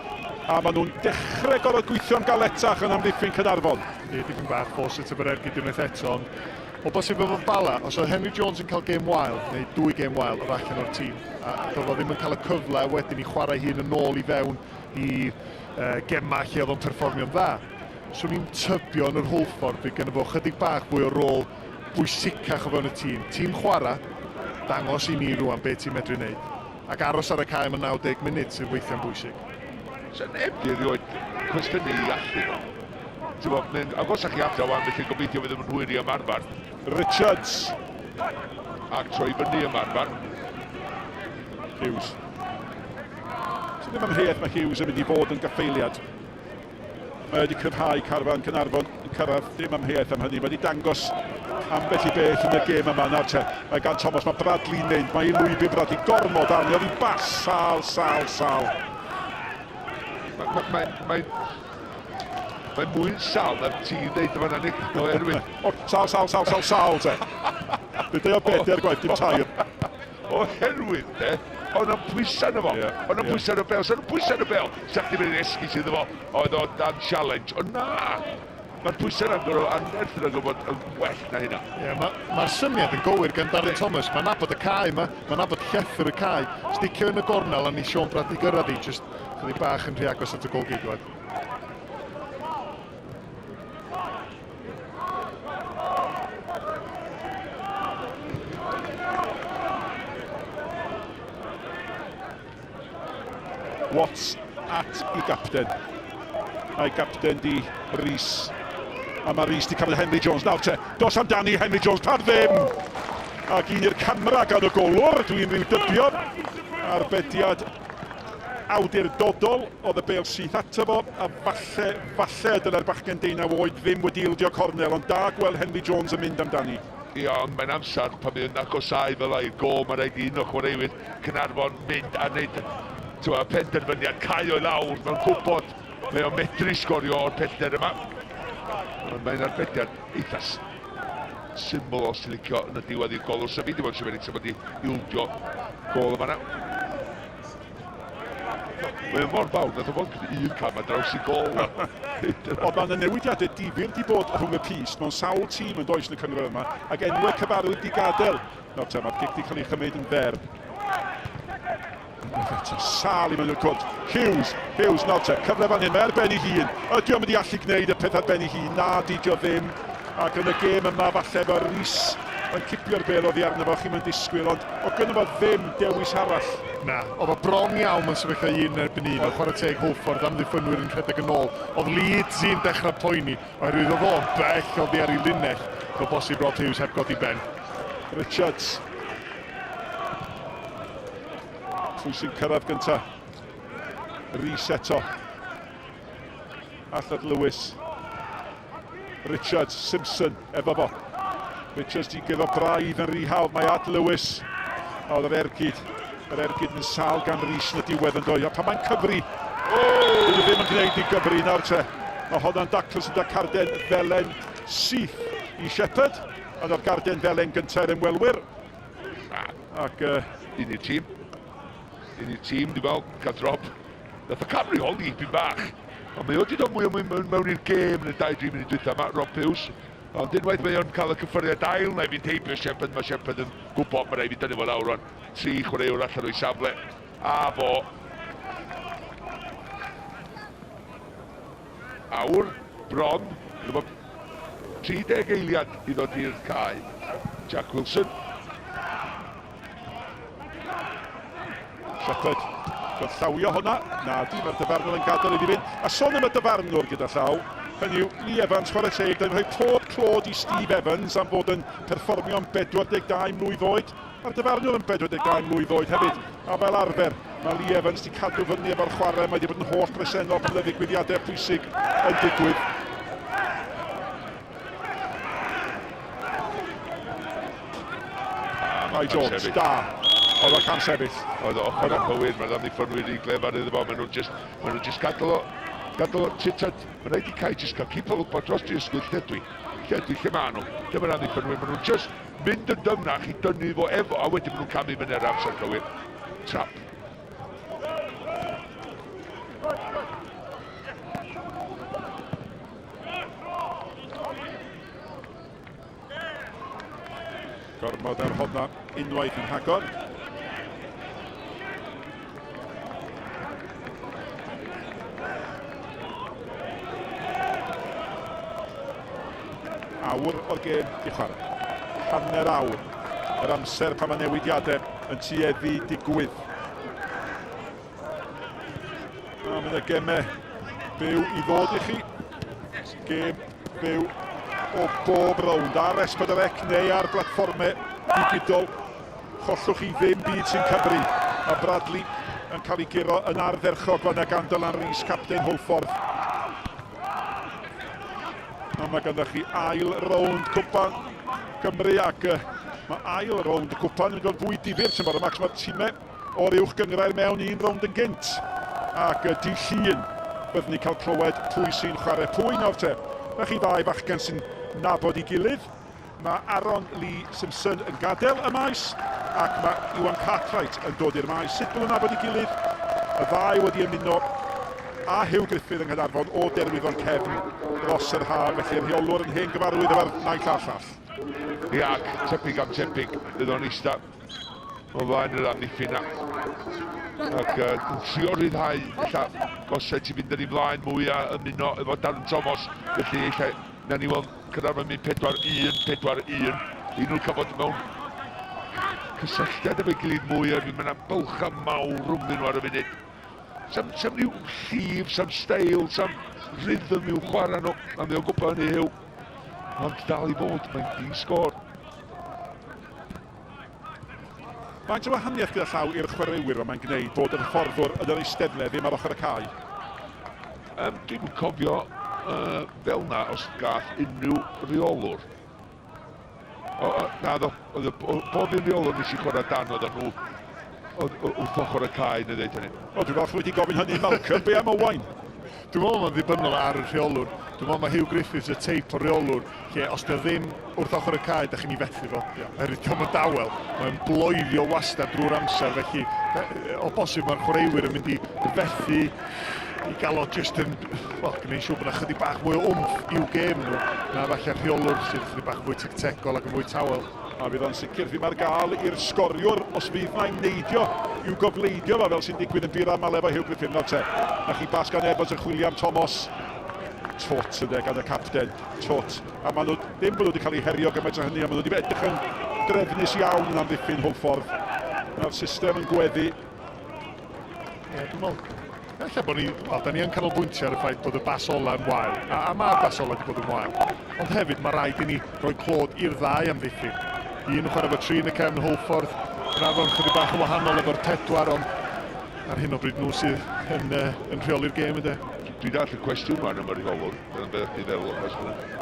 A maen nhw'n dechrau gorfod gweithio'n galetach yn amddiffyn Caernarfon. Ie, dipyn bach Fawcett efo'r ergyd unwaith eto, ond o bosib efo Bala, os oedd Henry Jones yn cael gêm wael, neu dwy gêm wael, oedd allan o'r tîm. A doedd o ddim yn cael y cyfle wedyn i chwarae hun yn ôl i fewn i uh, gemau lle oedd o'n perfformio'n dda. Swn i'n tybio yn yr Hwlffordd bydd gynno fo chydig bach fwy o rôl bwysicach o fewn y tîm. Tîm chwarae, dangos i ni rwan be ti'n medru wneud. Ac aros ar y cae am y 90 munud sydd weithiau'n bwysig. Sa neb di erioed cwestiynu i allu fo. Ti'n mynd agosach i adra wan, felly gobeithio fydd yn hwyr i ymarfer. Richards. Ac troi fyny ymarfer. Hughes. So ddim amheuaeth mae Hughes yn mynd i fod yn gaffeiliad. Mae wedi cryfhau carfan Caernarfon yn cyrraedd, dim amheuaeth am hynny. Mae wedi dangos ambell i beth yn y gêm yma nawr te. Mae gan Thomas, mae Bradley'n mynd, mae ei lwybr Bradley gormod arni, oedd hi bas, sal, sal, sal. Mae, mae, mae, mae mwyn sal na ti'n dweud yma na Nick, oherwydd. O, sal, sal, sal, sal, sal te. Dwi'n dweud o bedair gwaith, dim tair. Oherwydd, de, oedd o'n pwysau arno fo. Yeah, oedd o'n yeah. pwysau ar y bel. Sa'n pwysau ar y bel. Sa chdi mynd i'n esgus iddo fo. Oedd o dan challenge. Ond na! Mae'r pwysau yna'n gorfod anferth yna'n gorfod yn well na hynna. Ie, yeah, mae'r ma syniad yn gywir gan Darren Thomas. Mae'n nabod y cae yma, mae'n nabod llethr y cae. Sticio yn y gornel a ni Sean Bradley gyrraedd i, just chydig bach yn rhy agos at y golgeidwad. Watts at i gapten. A'i gapten di Rhys. A mae Rhys di cael Henry Jones. Nawr te, dos amdani Henry Jones, pam ddim? Ac un i'r camera gan y golwr, dwi'n rhyw dybio. Arbediad awdurdodol oedd y bêl syth ato fo, a falle, falle dyle'r bachgen deunaw oed ddim wedi ildio cornel, ond da gweld Henry Jones yn mynd amdani. Ie, ond mae'n amser pan mae'n agosáu fel i'r gôl, mae'n rhaid i un o chwaraewyr Caernarfon mynd a wneud t'mo, penderfyniad, cau o'i lawr, mae'n gwybod mae o'n medru sgorio o'r pellter yma. Ond mae'n arbediad eitha syml os ti'n licio yn y diwedd i'r golwr. Sa fi wedi bod yn siomedig sa fo wedi ildio gôl yma na. Mae o mor fawr, nath o fod un cam ar draws i gôl. Ond mae yna newidiadau difyr di bod rhwng y pyst mewn sawl tîm yn does yn y cynghrair yma, ac enwau cyfarwydd di gadael. Nawr te, mae'r gic di cael ei chymryd yn fer. Unwaith eto, sal i mewn i'r cwrt. Hughes, Hughes, nawr te, cyfle fan hyn, mae ar ben ei hun. Ydy o'n mynd i allu gwneud y peth ar ben ei hun? Na, didio ddim. Ac yn y gêm yma, falle efo Rees yn cipio'r bêl oddi arno fo, chi'm yn disgwyl, ond oedd gynno fo ddim dewis arall. Na, oedd o bron iawn mewn sefyllfa un yn erbyn un, oedd chwarae teg Hwlffordd amddiffynwyr yn rhedeg yn ôl, oedd Leeds yn dechrau poeni, oherwydd oedd o'n bell oddi ar ei linell, o bosib Rod Hughes heb godi ben. Richards. Pwy sy'n cyrraedd gynta? Rees eto. Aled Lewis. Richards, Simpson, efo fo. Richards di gyrro braidd yn rhy hawdd, mae at Lewis. A oedd yr ergyd, yr ergyd yn sal gan Rhys yn y diwedd yn doi. A pan mae'n cyfri, oh! dyn nhw ddim yn gwneud i gyfri nawr te. Mae honna'n daclus gyda carden felen syth i Shepherd. A o'r garden felen gyntaf i'r ymwelwyr. Ac... Un i'r tîm. Un i'r tîm, dwi'n meddwl, cael drop. Nath o cam rheoli ipyn bach. Ond mae o wedi dod mwy o mwy mewn i'r gêm yn y 2-3 munud dwytha yma, Rob Hughes. Ond unwaith mae o'n cael y cyffyrddiad ail, na i fynd heibio Shepherd, mae Shepherd yn gwybod mae rhaid i fi dynnu fo lawr rwan. Tri chwaraewr allan o'i safle. A fo. Awr, bron, efo 30 eiliad i ddod i'r cae. Jack Wilson. Shepherd, yn llawio hwnna. Na, di, mae'r dyfarnwr yn gadael iddi fynd. A sôn am y dyfarnwr gyda llaw, hynny yw, Lee Evans, chwarae teg, da ni'n rhoi pob clod i Steve Evans am fod yn perfformio'n 42 mlwydd oed. Mae'r dyfarnwr yn 42 mlwydd oed hefyd, a fel arfer, mae Lee Evans wedi cadw fyny efo'r chwarae, mae wedi bod yn holl bresennol pan y ddigwyddiadau pwysig yn digwydd. Mae Jones, da. Oedd o cam sefyll. Oedd o ochr anghywir, mae'r amddiffynwyr i glefar iddo fo, maen nhw'n just, maen nhw just gadael o, gadael o, titad, mae'n rhaid i Kai just cael cipolwg dros i ysgwydd lle dwi, lle dwi, lle maen nhw, lle mae'r amddiffynwyr, maen nhw'n just mynd yn dyfnach i dynnu fo efo, a wedyn maen nhw'n camu fyny ar amser cywir. Trap. Gormod ar honna unwaith yn rhagor. Awr o'r gêm i chwarae. Hanner awr. Yr amser pan mae newidiadau yn tueddu digwydd. A mae yna gemau byw i ddod i chi. Gêm byw o bob rownd ar S4C neu ar blatfformau digidol. Chollwch chi ddim byd sy'n cyfri. Mae Bradley yn cael ei guro yn ardderchog fanna gan Dylan Rees, capten Hwlffordd. A mae ganddo chi ail rownd cwpan Cymru ac mae ail rownd y cwpan yn mynd fwy difyr tymor yma, achos mae'r timau o'r uwch gynghrair mewn un rownd yn gynt. Ac dydd Llun byddwn ni'n cael clywed pwy sy'n chwarae pwy nawr te. Na chi ddau fachgen sy'n nabod ei gilydd. Mae Aaron Lee Simpson yn gadael y maes ac mae Iwan Cartwright yn dod i'r maes. Sut maen nhw'n nabod ei gilydd? Y ddau wedi ymuno â Huw Griffith yng Nghaernarfon o Derwyddon Cefn dros yr haf, felly y rheolwr yn hen gyfarwydd efo'r naill a'r llall. Ia, ac tebyg am tebyg, fydd o'n eista o flaen yr amddiffyn na. Ac yn trio rhyddhau, ella gosod ti fynd yn ei flaen mwy a ymuno efo Darren Thomas, felly ella na ni weld Caernarfon mynd 4-1, 4-1. I nhw'n cael bod mewn cysylltiad efo'i gilydd mwy oherwydd mae yna bylchau mawr rhwngddyn nhw ar y funud. Sam, sam rhyw llif, sam steil, sam rhythm i'w chwarae nhw. A mae o'n gwybod hynny yw. Ond dal i fod, mae'n di sgôr. Faint o wahaniaeth gyda llaw i'r chwaraewyr fel mae'n gwneud bod yr hyfforddwr yn yr eisteddle ddim ar ochr y cae? Um, Dwi'm yn cofio uh, fel na os gath unrhyw reolwr. O, o, na ddo, oedd bob un reolwr nes i chwarae dan oedd nhw wrth ochr y cae yn dweud hynny. O, dwi'n falch wedi gofyn hynny, Malcolm. Be am Owain? Dwi'n meddwl mae'n ddibynnol ar y rheolwr. Dwi'n meddwl mae Huw Griffiths y teip o reolwr lle os dio ddim wrth ochr y cae, da chi'n ei fethu fo. Yeah. Oherwydd dio'm yn dawel, mae'n bloeddio wastad drwy'r amser, felly o bosib mae'r chwaraewyr yn mynd i fethu i gael o just yn, wel, gwneud siŵr bod yna chydig bach mwy o wmff i'w gêm nhw, na falle rheolwr sydd chydig bach fwy tactegol ac yn fwy tawel. A fydd o'n sicr ddim ar gael i'r sgoriwr os fydd na'n neidio i'w gofleidio fo fel sy'n digwydd yn bur aml efo Huw Griffith. Nawr te, na chi bas gan Evans yn chwilio am Thomas. Twt ynddo gan y capten. Twt. A maen nhw, ddim bod nhw wedi cael eu herio gymaint o hynny, ond maen nhw wedi edrych yn drefnus iawn yn amddiffyn Hwlffordd. Mae'r system yn gweddu. Ie, dwi'n meddwl, ella bod ni, wel, da ni yn canolbwyntio ar y ffaith bod y bas ola yn wael, a, a mae'r bas ola wedi bod yn wael. Ond hefyd, mae rhaid i ni roi clod i'r ddau amddiffyn. Un yn chwarae efo tri yn y cefn Hwlffordd, Caernarfon chydig bach yn wahanol efo'r pedwar, ond ar hyn o bryd nhw sydd yn, uh, yn rheoli'r gêm ynddo. Dwi'n dall y cwestiwn rwan am y rheolwr, dyna beth chdi feddwl achos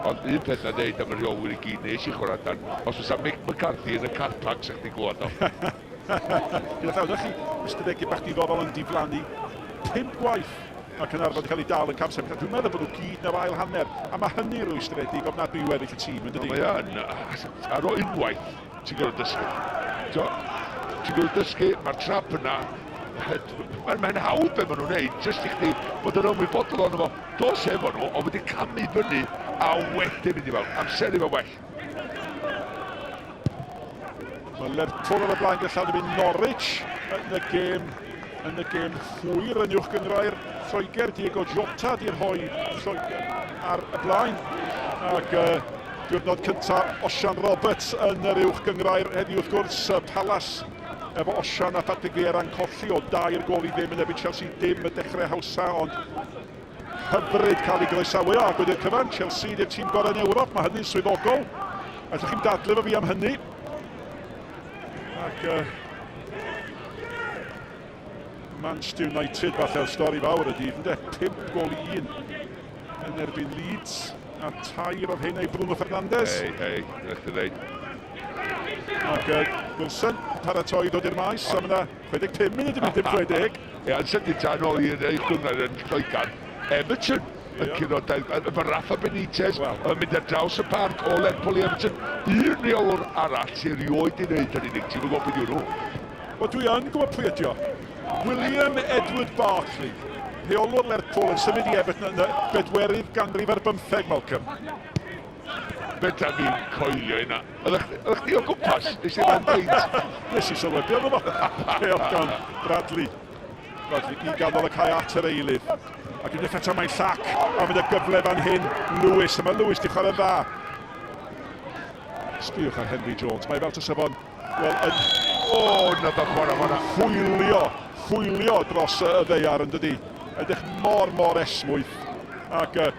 ond un peth na ddeud am y rheolwyr i gyd nes i chwarae dan, os fysa Mick McCarthy yn y car park sa chdi'n glwad o. Gyda llaw, chi ystadegau bach diddorol yn diflannu. Pump gwaith mae Caernarfon wedi cael ei dal yn cam sefyll. Dwi'n meddwl bod nhw gyd na'r ail hanner, a mae hynny rwystredig ofnadwy i weddill y tîm, yn dydi? Mae yn, ar o unwaith, ti'n gorfod dysgu. Ti'n gwybod dysgu, mae'r trap yna, mae'n mae hawdd be maen nhw'n neud, jyst i chdi fod yn ymwybodol ohono fo. Dos efo nhw, ond wedi camu fyny a wedyn mynd i fewn. Amseru fo well. Mae Lerpwl ar y blaen gyda llawn i Norwich yn y gêm yn y gêm hwyr yn uwch gynghrair Lloegr. Diego Jota di rhoi Lloegr ar y blaen. Ac uh, diwrnod cyntaf Osian Roberts yn yr uwch gynghrair heddiw wrth gwrs. Palace efo Osian a Patrick Vieira'n colli o dair gol i ddim yn erbyn Chelsea. Dim y dechrau hawsa, ond hyfryd cael ei groesawu o, ac wedi'r cyfan, Chelsea di'r tîm gorau yn Ewrop, mae hynny'n swyddogol. Allwch chi'n dadlu efo fi am hynny. Ac uh, Manchester United, falle'r stori fawr y dydd, ynddo? 5 gol i 1 yn erbyn Leeds, a tair o'r hyn ei Bruno Fernandes. Hei, hei, rhaid i ddeud. Ac uh, Wilson paratoi ddod i'r maes, a mae yna 65 munud i fynd dim 60. Ie, yn sydyn ta yn ôl i'r uwch gynghrair yn Lloegr, Everton yn curo dau, efo Rafa Benitez well. yn mynd ar draws y parc o Lerpwl i Everton. Un rheolwr arall sy'n rioed i wneud hynny, Nick, ti'n gwybod beth yw nhw? Wel, dwi yn gwybod pwy ydi o. William Edward Barclay, rheolwr Lerpwl yn symud i Everton yn y bedwerydd ganrif ar bymtheg, Malcolm. Fedra fi'n coelio hynna. Oeddech chdi o gwmpas? Nes i ddim peint. Nes i sylwebu arno fo. Pêl gan Bradley. Bradley i ganol y cae at yr eilydd. Ac unwaith eto mae'n llac. A mynd y gyfle fan hyn. Lewis. A mae Lewis di chwarae'n dda. Sbïwch ar Henry Jones. Mae fel tasa fo'n... Wel, yn... O, na dda chwarae fanna. Hwylio, hwylio dros y ddeiar yn dydi. Edrych mor, mor esmwyth. Ac uh,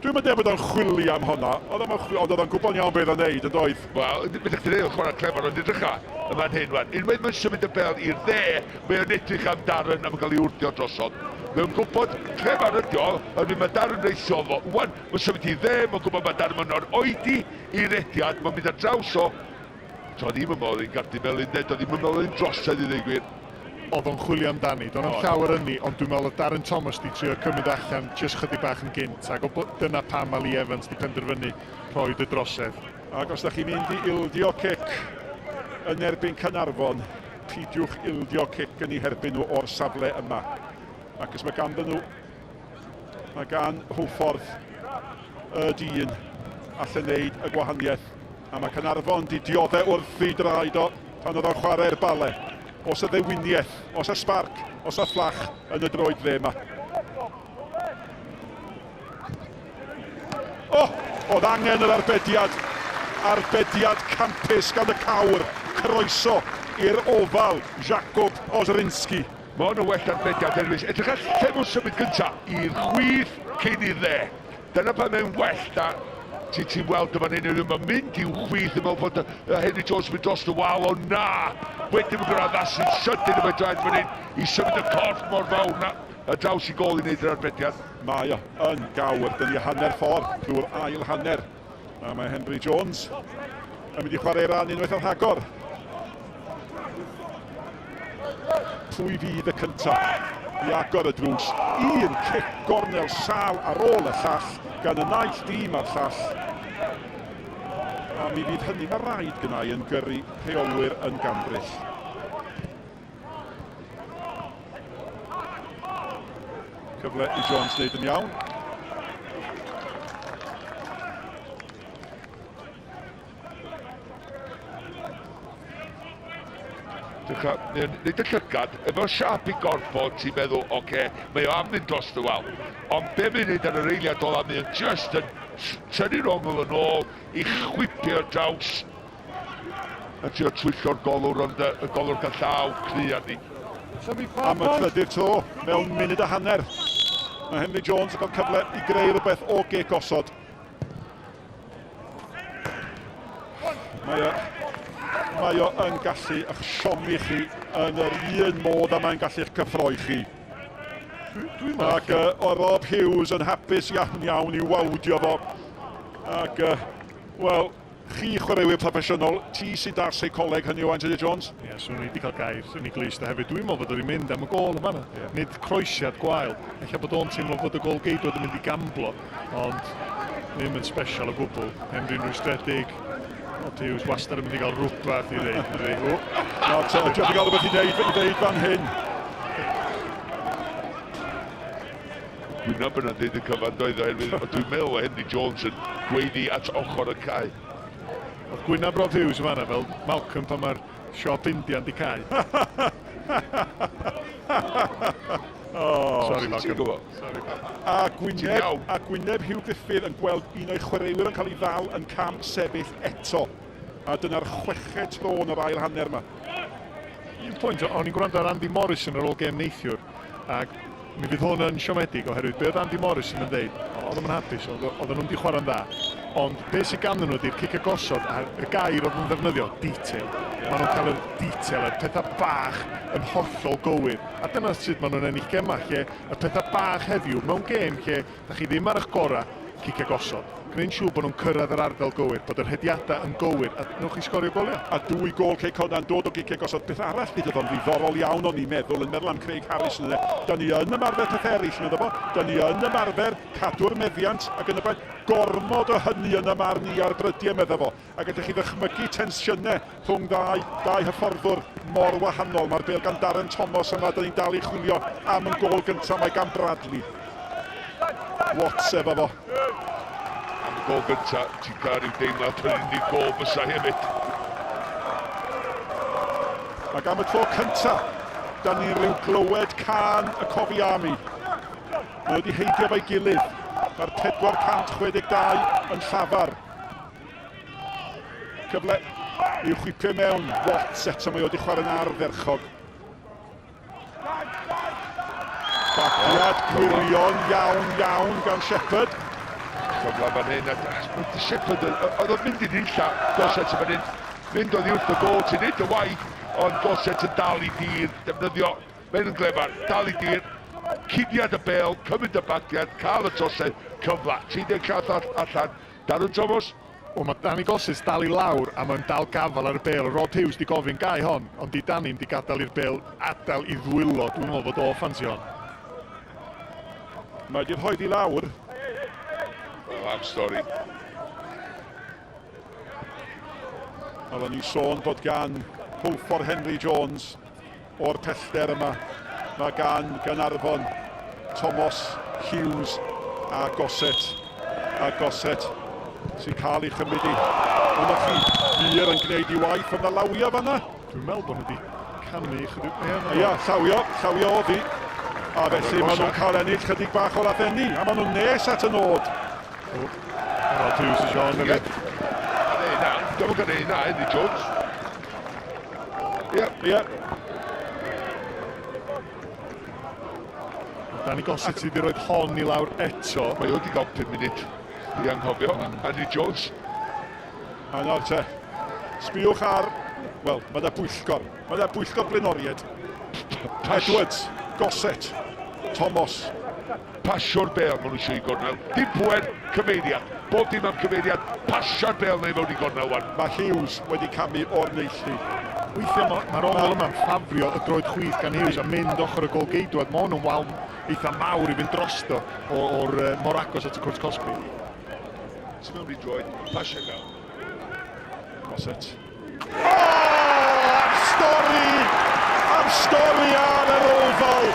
Dwi'm yn deud bod o'n chwilio am honna, oedd o'm yn chwilio, ond oedd o'n gwybod iawn beth oedd o'n neud, yn doedd? Wel, beth ydych chi'n ei chwarae clefar, ond edrycha, y fan hyn, wan. Unwaith mae'n symud y bel i'r dde, mae o'n edrych am Darren am gael ei wrdio drosodd. Mae o'n gwybod clefar ydi o, ond mae Darren reisio fo. Wan, mae'n symud i dde, mae'n gwybod mae Darren mae'n oedi i rediad, mae'n mynd ar draws o. Doedd ddim yn meddwl i'n gardyn felyn, de, doedd ddim yn meddwl i'n drosedd i ddweud gwir. Oedd o'n chwilio amdani, doedd na'm llawer ynni, ond dwi'n meddwl oedd Darren Thomas 'di trio cymryd allan jyst chydig bach yn gynt, ac o dyna pam mae Lee Evans 'di penderfynu rhoid y drosedd. Ac os da chi'n mynd i ildio cic yn erbyn Caernarfon, peidiwch ildio cic yn eu herbyn nhw o'r safle yma. Ac os mae ganddyn nhw, mae gan Hwlffordd y dyn allan wneud y gwahaniaeth. A mae Caernarfon 'di diodde' wrth ei draed o pan oedd o'n chwarae'r bale. Oes 'na ddewiniaeth, oes 'na sbarc, oes 'na fflach yn y droed dde yma. O! Oedd angen yr arbediad. Arbediad campus gan y cawr. Croeso i'r ofal, Jakub Ozrinski. Mae hwn yn well arbediad Elvis. Edrych ar lle mae'n symud gyntaf, i'r chwith cyn i'r dde. Dyna pan mae'n well na ti ti'n weld y fan hyn, yn mynd i'w chwith yn meddwl bod Henry Jones yn mynd dros y wal, ond na! Wedyn mae'n gorfod addasu'n sydyn efo'i draed fan hyn i symud y corff mor fawr na y draws i gôl i wneud yr arbediad. Mae o yn gawr, dyn ni hanner ffordd drwy'r ail hanner. A mae Henry Jones yn mynd i chwarae ran unwaith o'r rhagor. Pwy fydd y cyntaf i agor y drws? Un cic gornel sal ar ôl y llall gan y naill dîm a'r llall. A mi fydd hynny, mae rhaid gynnau yn gyrru rheolwyr yn gandryll. Cyfle i Jones wneud yn iawn. Nid y llygad, efo siap i gorff o, ti'n meddwl, oce, okay, mae o am fynd dros y wal. Ond be mae'n neud ar yr eiliad ola, mae o'n just yn tynnu'r ongl yn ôl i chwipio draws. A trio twyllo'r golwr, ond y golwr cael llaw cry arni. Am y trydydd tro mewn munud a hanner. Mae Henry Jones yn cael cyfle i greu rhywbeth o gic osod. Mae o, mae o yn gallu eich siomi chi yn yr un modd a mae'n gallu eich cyffroi chi. Dwi'n Ac uh, o Rob Hughes yn hapus iawn iawn i wawdio fo. Ac, uh, wel, chi chwaraewyr proffesiynol, ti sydd â'r seicoleg hynny o Anthony Jones. Ie, yeah, swn i wedi cael gair yn ei glust a hefyd. Dwi'n meddwl bod wedi mynd am y gôl yma. Yeah. Nid croesiad gwael. Ella bod o'n teimlo bod y gôl geidwad yn mynd i gamblo. Ond ddim yn special o gwbl. Henry'n rwystredig. Rod Hughes wastad yn mynd i gael rhywbeth i ddeud, dydy. O! No, te, ydy wedi cael rhywbeth i ddeud, i ddeud fan hyn. Gwynab yna'n dweud y cyfan doedd oherwydd dwi'n meddwl o Henry Jones yn gweiddi at ochr y cae. Oedd gwynab Rod Hughes yn fanna fel Malcolm pan mae'r siop Indian di cau. oh, Sorry Malcolm. Sorry. A gwyneb, a gwyneb Hugh Griffith yn gweld un o'i chwaraewyr yn cael ei ddal yn cam sefyll eto. A dyna'r chweched tro yn yr ail hanner yma. Un pwynt, o'n i'n gwrando ar Andy Morrison ar ôl gêm neithiwr, ac mi fydd hwn yn siomedig oherwydd be oedd Andy Morrison yn dweud, oedd o'n hapus, oedden nhw'n di chwarae'n dda, ond be sydd ganddyn nhw ydy'r cic gosod a'r y gair oedd nhw'n ddefnyddio, detail. Maen nhw'n cael y detail, y pethau bach yn hollol gywir. A dyna sut maen nhw'n ennill gemau, lle y pethau bach heddiw, mewn gêm lle da chi ddim ar eich gorau, cicio gosod. Gwneud siŵr bod nhw'n cyrraedd yr ardal gywir, bod y rhediadau yn gywir, a newch chi sgorio goliau. A dwy gôl Cei Connah yn dod o giciau gosod. Peth arall ddudodd o'n ddiddorol iawn o'n i'n meddwl, yn meddwl am Craig Harris yn yna. Da ni yn ymarfer pethau eraill, medda fo. Da ni yn ymarfer cadw'r meddiant ac yn y blaen. Gormod o hynny yn y marn i ar brydiau, medda fo. A gallech chi ddychmygu tensiynau rhwng ddau, dau hyfforddwr mor wahanol. Mae'r bêl gan Darren Thomas yma, da ni'n dal i chwilio am yn gôl gyntaf, mae gan Bradley. Watts efo fo. Am y gôl gyntaf, ti'n cael rhyw deimlad yr unig gôl fysa hefyd. Ac am y tro cyntaf, da ni'n rhyw glywed cân y Cofi Army. Mae wedi heidio efo'i gilydd. Mae'r 462 yn llafar. Cyfle i'w chwipio mewn. Watts eto, mae o wedi chwarae'n ardderchog. Bagiad gwirion iawn iawn gan Shepherd. Cyfle fan hyn, a Shepherd, oedd o'n mynd i nunlla, Gossett fan hyn, mynd oddi wrth y gôl, ti'n neud y waith, ond Gossett yn dal i dir, defnyddio, mae'n yn glefar, dal i dir, cuddiad y bêl, cymryd y bagiad, cael y trosedd, cyfle, 37 allan, Darren Thomas. Wel, mae Danny Gossett dal i lawr a mae'n dal gafel ar y bêl. Rod Hughes di gofyn gai hon, ond di Danny'm di gadael i'r bêl adael i ddwylo. Dwi'n meddwl fod o ffansi hon. Mae di rhoi di lawr. Wel, am stori. Oedden ni'n sôn bod gan Hwlffordd Henry Jones o'r pellter yma. Mae gan Gaernarfon, Thomas, Hughes a Gossett. A Gossett sy'n cael ei chymryd i. Ond chi, Muir yn gwneud ei waith ond na lawio fanna. Dwi'n meddwl bod nhw wedi camu chydig. Ia, llawio, llawio oddi. A felly maen nhw'n cael ennill chydig bach o lathenni, a maen nhw'n nes at y nod. Rod Hughes i Sean hefyd. Na, dwi'n gwneud na, Henry Jones. Ie. Ie. Danny Gossett sydd wedi rhoi hon i lawr eto. Mae o wedi cael 5 munud i anghofio. Andy Jones. A nawr te, sbiwch ar, wel, mae yna bwyllgor. Mae yna bwyllgor blaenoriaid. Edwards, Gossett, Thomas. Pasio'r bêl, maen nhw eisiau i gornel. Dim pŵer, cyfeiriad. Bob dim am cyfeiriad. Pasio'r bêl neu fewn i gornel wan. Mae Hughes wedi camu o'r neilltu. Weithiau mae'r ma ongl yma'n ffafrio y droed chwith gan Hughes a mynd ochr y gol geidwad. Mae hwn yn wal eitha mawr i fynd drosto o'r mor agos at y cwrt cosbi. Ti'n mewn i droed, pasio gael. Gossett. O! Am stori! Am stori ar yr Oval!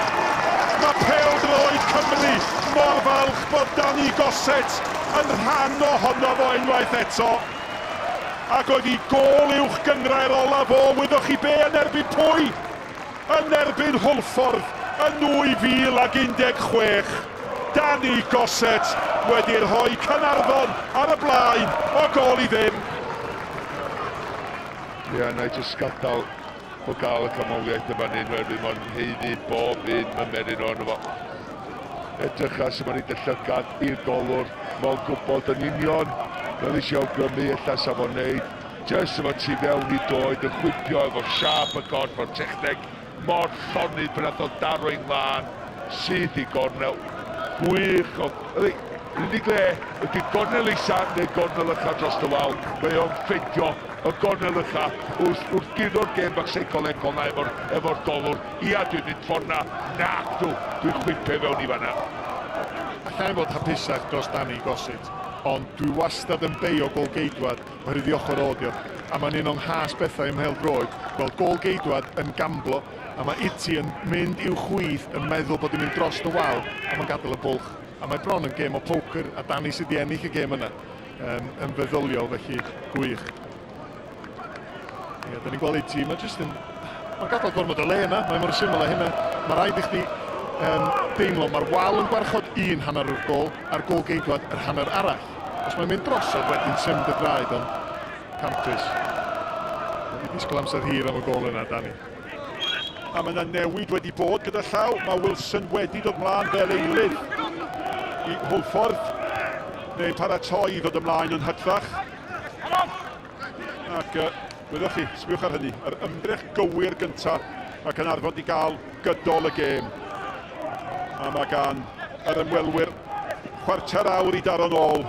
Mae pêl-droed Cymru mor falch bod Danny Gossett yn rhan ohono fo unwaith eto. Ac oedd i gôl uwch gynghrair olaf o, wyddoch chi be, yn erbyn pwy? Yn erbyn Hwlffordd yn 2016. Danny Gossett wedi rhoi Caernarfon ar y blaen o gôl i ddim. Ie, na i jyst gadael o gael y canmoliaeth yma hyn, oherwydd mae'n haeddu bob un mymeryn ohono fo. Edrych ar sut mae'n ei llygad i'r golwr, mae'n gwybod yn union fel eisiau awgrymu ella sa fo'n neud. Jyst efo tu fewn i doed, yn chwipio efo siâp y gorff o'r techneg mor llonydd pan nath o daro i'n lân, syth i gornel. Gwych o... Yr unig le ydy gornel isa neu gornel ucha dros y wal. Mae o'n ffeindio y gornel ucha wrth, wrth guro'r gêm bach seicolegol na efo'r efo golwr. Ia, dwi'n mynd ffordd na. Nac dw, dwi'n chwipio fewn i fanna. Alla i fod hapusach dros Danny Gossett. Ond dwi wastad yn beio gôl-geidwad oherwydd i ochr o 'di o. A mae'n un o'n nghas bethau ym mhêl-droed, gweld gôl-geidwad yn gamblo a mae Iti yn mynd i'w chwith yn meddwl bod hi'n mynd dros y wal a mae'n gadael y bwlch. A mae bron yn gêm o poker a Danny sydd wedi ennill y gêm yna um, yn feddyliol, felly gwych. Ie, da ni'n gweld Iti, mae jyst yn... Mae'n gadael gormod o le yna, mae mor syml â hynna. Mae rhaid i chdi um, deimlo, mae'r wal yn gwarchod un hanner o'r gol a'r gol geidwad yr hanner arall. Os mae'n mynd drosodd wedyn symud y draed, ond campus. Mae wedi disgwyl amser hir am y gol yna, Danny. A mae yna newid wedi bod gyda llaw. Mae Wilson wedi dod mlaen fel eilydd i Hwlffordd, neu paratoi i ddod ymlaen yn hytrach. Ac uh, wyddoch chi, sbiwch ar hynny, yr ymdrech gywir gyntaf mae Caernarfon wedi gael gydol y gêm. A mae gan yr ymwelwyr chwarter awr i daro'n ôl.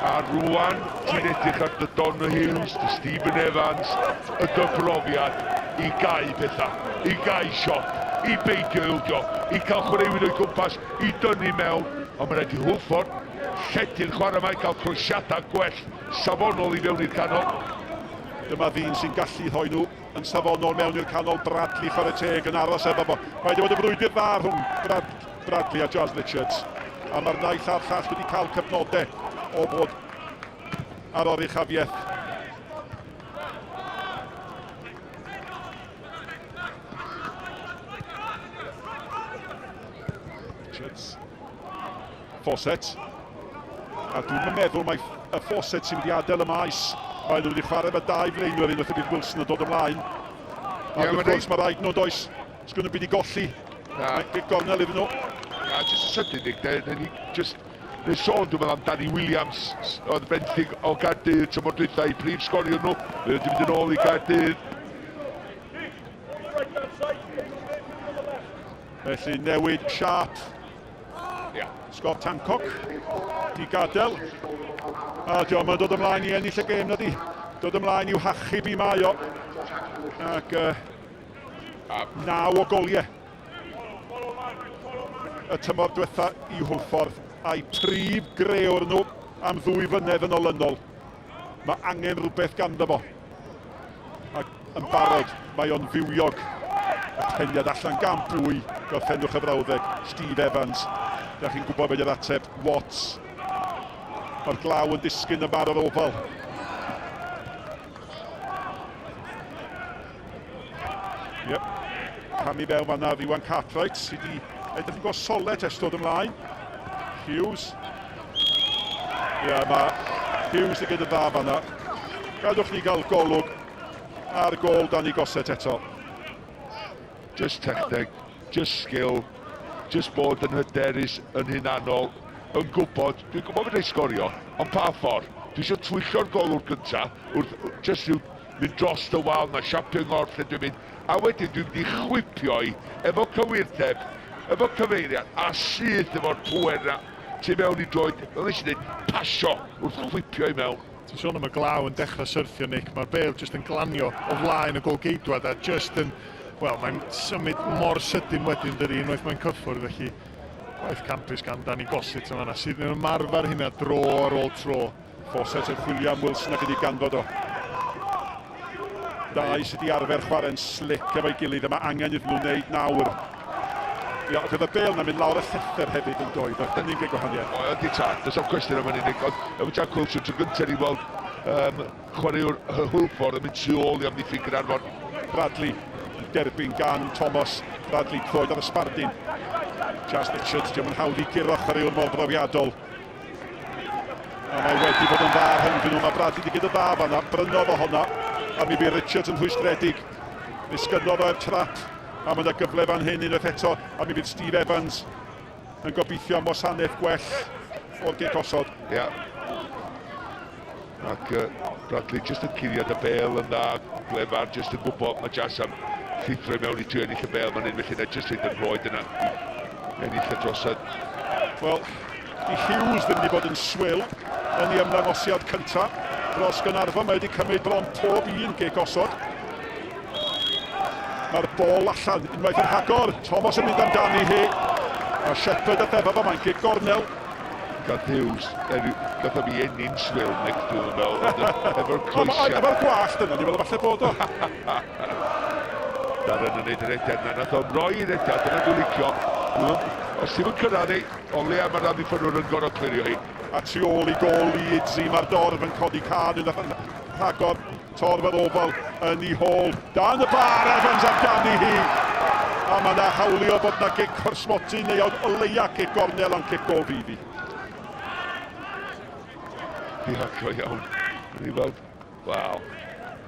A rwan, ti'n edrych ar dy Donahues, dy Stephen Evans, y dy brofiad i gau pethau, i gau siop, i beidio ildio, i cael chwaraewyr o'i gwmpas, i dynnu mewn, ond mae'n rhaid i Hwlffordd lledu'r chwarae yma i gael croesiadau gwell safonol i fewn i'r canol. Dyma ddyn sy'n gallu rhoi nhw yn safonol mewn i'r canol. Bradley chwarae teg yn aros efo fo. Mae wedi bod yn frwydr dda rhwng Brad, Bradley a Jazz Richards. A mae'r naill a'r llall wedi cael cyfnodau o fod ar oruchafiaeth. Richards. Fawcett. A dwi'n meddwl mai y Fawcett sy'n mynd i adael y maes. Mae nhw wedi chwarae efo dau flaenwyr unwaith y bydd Wilson yn dod ymlaen. Ac yeah, wrth gwrs mae rhaid nhw does. Sgwn nhw'n byd i golli. Na. Mae'n gornel iddyn nhw. Na, jyst yn sydyn, Nick. De, ni just... Neu sôn, dwi'n meddwl am Danny Williams, oedd benthyg o Gaerdydd tymor dwytha i prif sgorio nhw. Mae wedi mynd yn ôl i Gaerdydd. Felly newid siâp. Yeah. Scott Hancock di gadael. A diolch, mae'n dod ymlaen i ennill y gêm na di. Dod ymlaen i'w hachub i mae o. Ac 9 o goliau. Y tymor diwetha i Hwlffordd a'i prif grewr nhw am ddwy flynedd yn olynol. Mae angen rhywbeth ganddo fo. Ac yn barod, mae o'n fywiog. Y peniad allan gan bwy, gorffennwch y frawddeg, Steve Evans. Da chi'n gwybod beth yw'r ateb, Watts. Mae'r glaw yn disgyn yma ar yr ofal. Yep. Camu fewn fanna, Iwan Cartwright, sydd wedi edrych yn gosolet ers dod ymlaen. Hughes. Ie, yeah, mae Hughes yn gyda dda fanna. Gadwch ni gael golwg ar gôl Danny Gossett eto. Just techneg, just skill, just bod yn hyderus, yn hunanol, yn gwybod, dwi'n gwybod fedra i sgorio, ond pa ffordd? Dwi eisiau twyllo'r golwr gynta, wrth just rhyw mynd dros y wal na siapio ngorff lle dwi'n mynd, a wedyn dwi'n mynd i chwipio i efo cywirdeb, efo cyfeiriad, a syth efo'r pŵer na tu mewn i droed, fel nes i ddeud, pasio wrth chwipio i mewn. Ti'n sôn am y glaw yn dechrau syrthio, Nick, mae'r bêl jyst yn glanio o flaen y gôl-geidwad a jyst yn, wel, mae'n symud mor sydyn wedyn dydy, unwaith mae'n cyffwrdd, felly gwaith campus gan Danny Gossett yn fanna, sydd yn ymarfer hynna dro ar ôl tro. Fawcett yn chwilio am Wilson ac wedi ganfod o. Dau sydd wedi arfer chwarae'n slic efo'i gilydd a mae angen iddyn nhw wneud nawr. Ia, ac oedd y bêl 'na'n mynd lawr y llethr hefyd yn doedd, a hynny'n gwneud gwahaniaeth. O, ydy tad, does am cwestiwn am hynny, Nick, ond efo Jack Wilson tro gyntaf ni weld um, chwaraewr Hwlffordd yn mynd tu ôl i amddiffyn Gaernarfon. Bradley yn derbyn gan Thomas. Bradley troed ar y sbardun. Jazz Richards, diolch yn hawdd i guro chwaraewr mor brofiadol. A mae wedi bod yn dda rhyngddyn nhw. Mae Bradley wedi gyda dda fanna. Brynodd o honna. A mi fydd Richards yn rhwystredig. Ddisgynnodd o'r trap. A mae yna gyfle fan hyn unwaith eto. A mi fydd Steve Evans yn gobeithio am wasanaeth gwell o'r gic osod. Ia. Yeah. Ac uh, Bradley jyst yn curiad y bel yn dda, glefar, jyst yn gwybod mae Jas am llithro i mewn i trio ennill y bel fan hyn, felly na jyst rhaid yn rhoed yna i ennill y drosod. Wel, di Hughes ddim wedi bod yn swil yn ei ymddangosiad cyntaf dros Gaernarfon. Mae wedi cymryd bron pob un gic osod. Mae'r bol allan unwaith yn rhagor. Thomas yn mynd amdani hi. A Shepherd a Thefaf, mae'n gic gornel. Gath Hughes, gath o fi ennyn swil, Nick, dwi'n meddwl, ond efo'r croesiad. Efo'r gwallt yna, ni'n meddwl falle bod o. Darren yn neud yr rediad na, nath o'n roi i'r rediad, dyna dwi'n licio. Os ti'n mynd cyrraedd ei, o leia mae'r amddiffynwr yn gorfod clirio hi. A tu ôl i gôl Leeds i mae'r dorf yn codi cân yn rhagor. Torf yr Oval yn ei hôl. Dan y bar, Evans amdani hi. A mae yna hawlio bod yna gic o'r smotyn neu o leia cic gornel ond cic gôl fydd hi. Ia, go iawn. Ni weld, wel,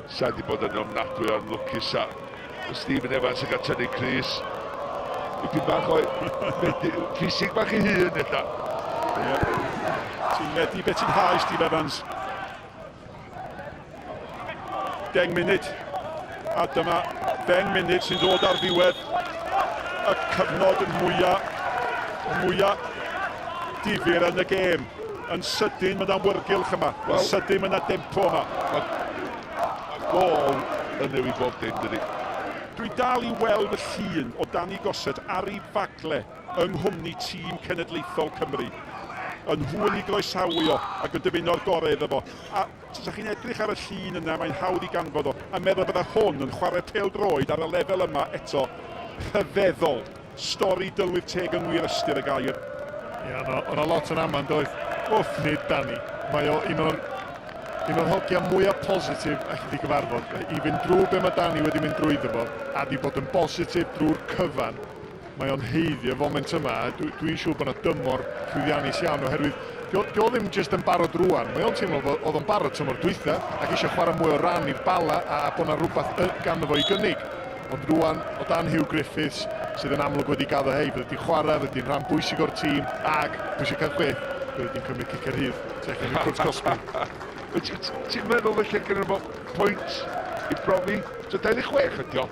sa di bod yn ofnadwy o'n lwcus a Stephen Evans yn cael tynnu Chris. Dipyn bach o ffisig bach i hun, ella. Ie. Ti'n medu beth ti'n hau, Steve Evans. 10 munud. A dyma 10 munud sy'n dod ar ddiwedd y cyfnod mwyaf, mwyaf difyr yn y gêm. Yn sydyn mae yna wyrgylch yma. Yn sydyn mae yna dempo yma. Mae ma gol yn newid bob dim, dydy. Dwi dal i weld y llun o Danny Gossett ar ei fagle yng nghwmni tîm cenedlaethol Cymru. Yn nhw yn ei groesawu o ac yn dymuno'r gorau iddo fo. A os ydych chi'n edrych ar y llun yna, mae'n hawdd i ganfod o, a meddwl bydde hwn yn chwarae pêl-droed ar y lefel yma eto. Rhyfeddol. Stori dylwyth teg yng ngwir ystyr y gair. Ie, yeah, o'na lot yn aman, doedd? Wff, nid Danny. Mae o un o'r un o'r hogia mwyaf positif alli di gyfarfod. I fynd drwy be mae Danny wedi mynd drwyddo fo, a di bod yn bositif drwy'r cyfan, mae o'n haeddu y foment yma, a dwi'n dwi siŵr bod yna dymor llwyddiannus iawn oherwydd dio, dio ddim jyst yn barod rwan, mae o'n teimlo fod oedd o'n barod tymor dwytha ac eisiau chwarae mwy o ran i'r Bala a, a bod yna rhywbeth ganddo fo i gynnig. Ond rwan, o dan Huw Griffiths, sydd yn amlwg wedi gaddo hei, fydde di'n chwarae, fydde di'n rhan bwysig o'r tîm, ac pwysig cael chwith, fydde di'n cymryd cic ar rhydd, tu allan i'r cwrt cosbi. Ti'n meddwl felly gyda fo pwynt i brofi? So 26 ydi o.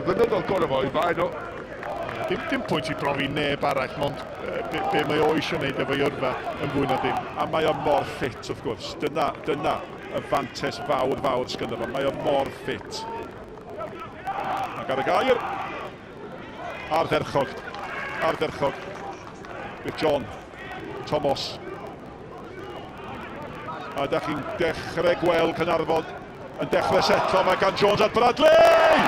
Fynyddoedd gorau fo i faen o. Yeah, dim, dim pwynt i brofi neb arall, mond be, be mae o eisiau gwneud efo'i yrfa yn fwy na dim. A mae o mor ffit, wrth gwrs. Dyna, dyna y fantes fawr fawr sgynno fo. Mae o mor ffit. Ac ar y gair, ardderchog, ardderchog. Bydd John Thomas. A da chi'n dechrau gweld Caernarfon yn dechrau setlo. Mae gan Jones at Bradley!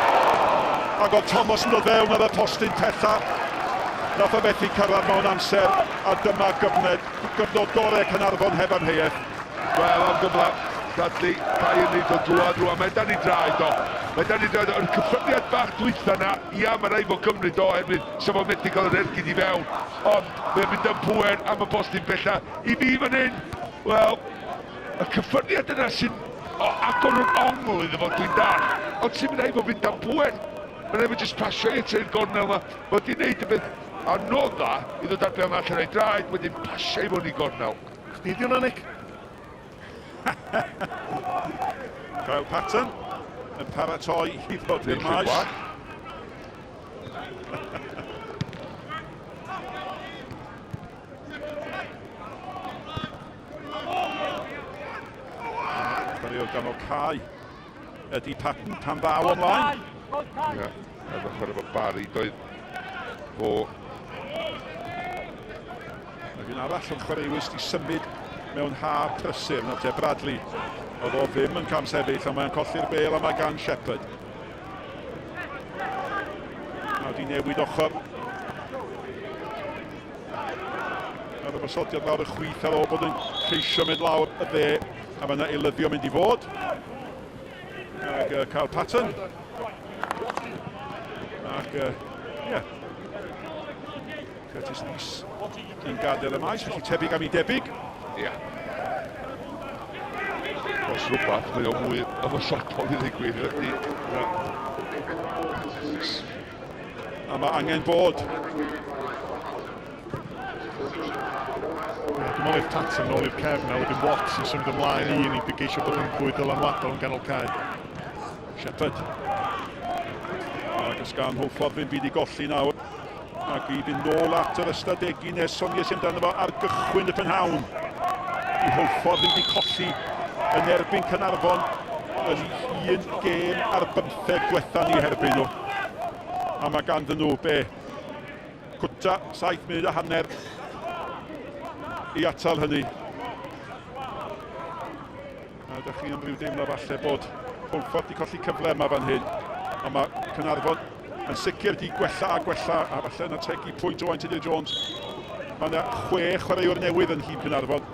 Ac oedd Thomas yn dod fewn ar y postyn pella. Nath o fethu cyrraedd mewn amser, a dyma gyfnod, gyfnod gorau Caernarfon heb amheuaeth. Wel, am gyfle, Bradley, bai yn neud o drwad rwan, mae dan i draed o. Mae dan i draed o. Yr cyffyrddiad bach dwytha na, ia, mae rhaid fo cymryd o oherwydd sa fo'n methu cael yr ergyd i fewn. Ond mae'n mynd am pŵer am y postyn pella. I fi fan hyn, wel, y cyffyrddiad yna sy'n o, agor yr ongl iddo fo, dwi'n dall. Ond sy'n mynd rhaid fo fynd am pŵer. Mae'n rhaid fo jyst pasio i i'r gornel yma. Mae wedi gwneud y beth anodda i ddod ar bel allan o'i draed, wedyn pasio i fod i gornel. Chdi di hwnna, Nick? Kyle Patton yn paratoi i ddod i'r maes. Chwaraewr ganol cae ydy Patton pan ddaw ymlaen. Ie, efo chwarae efo Barry, doedd fo... Mae un arall o'n chwaraewyr sydd wedi symud mewn ha prysur, nawr te Bradley. Oedd o ddim yn camsefyll, ond mae'n colli'r bel a mae gan Shepherd. Nawr di newid ochr. Mae'r ymosodiad lawr y chwith ar ôl bod yn ceisio mynd lawr y dde, a mae yna eilyddio mynd i fod. Ac uh, Carl Patton. Ac, uh, yeah. Curtis Rees yn gadael y maes, felly tebyg am ei debyg. Ie. Yeah. Os rhywbeth, mae o mwy ymosodol i ddigwydd ydy. A mae angen bod. Dwi'n meddwl i'r Patton nôl i'r cefn a wedyn Watts yn symud ymlaen un i geisio bod yn fwy dylanwadol yn ganol cae. Shepherd. Ac os gan Hwlffordd ddim byd i golli nawr. Ac i fynd nôl at yr ystadegyn nes soniais amdano fo ar gychwyn y prynhawn. I Hwlffordd ddim wedi colli yn erbyn Caernarfon yn un gêm ar bymtheg diwetha ni herbyn nhw. A mae ganddyn nhw be? Cwta, 7 munud a hanner. i atal hynny. A ydych chi am ryw deimlo falle bod Hwlffordd wedi colli cyfle yma fan hyn. Ond mae Caernarfon yn sicr wedi gwella a gwella, a falle yn ategu pwynt Owain Tudur Jones. Mae yna chwe chwaraewr newydd yn nhîm Caernarfon.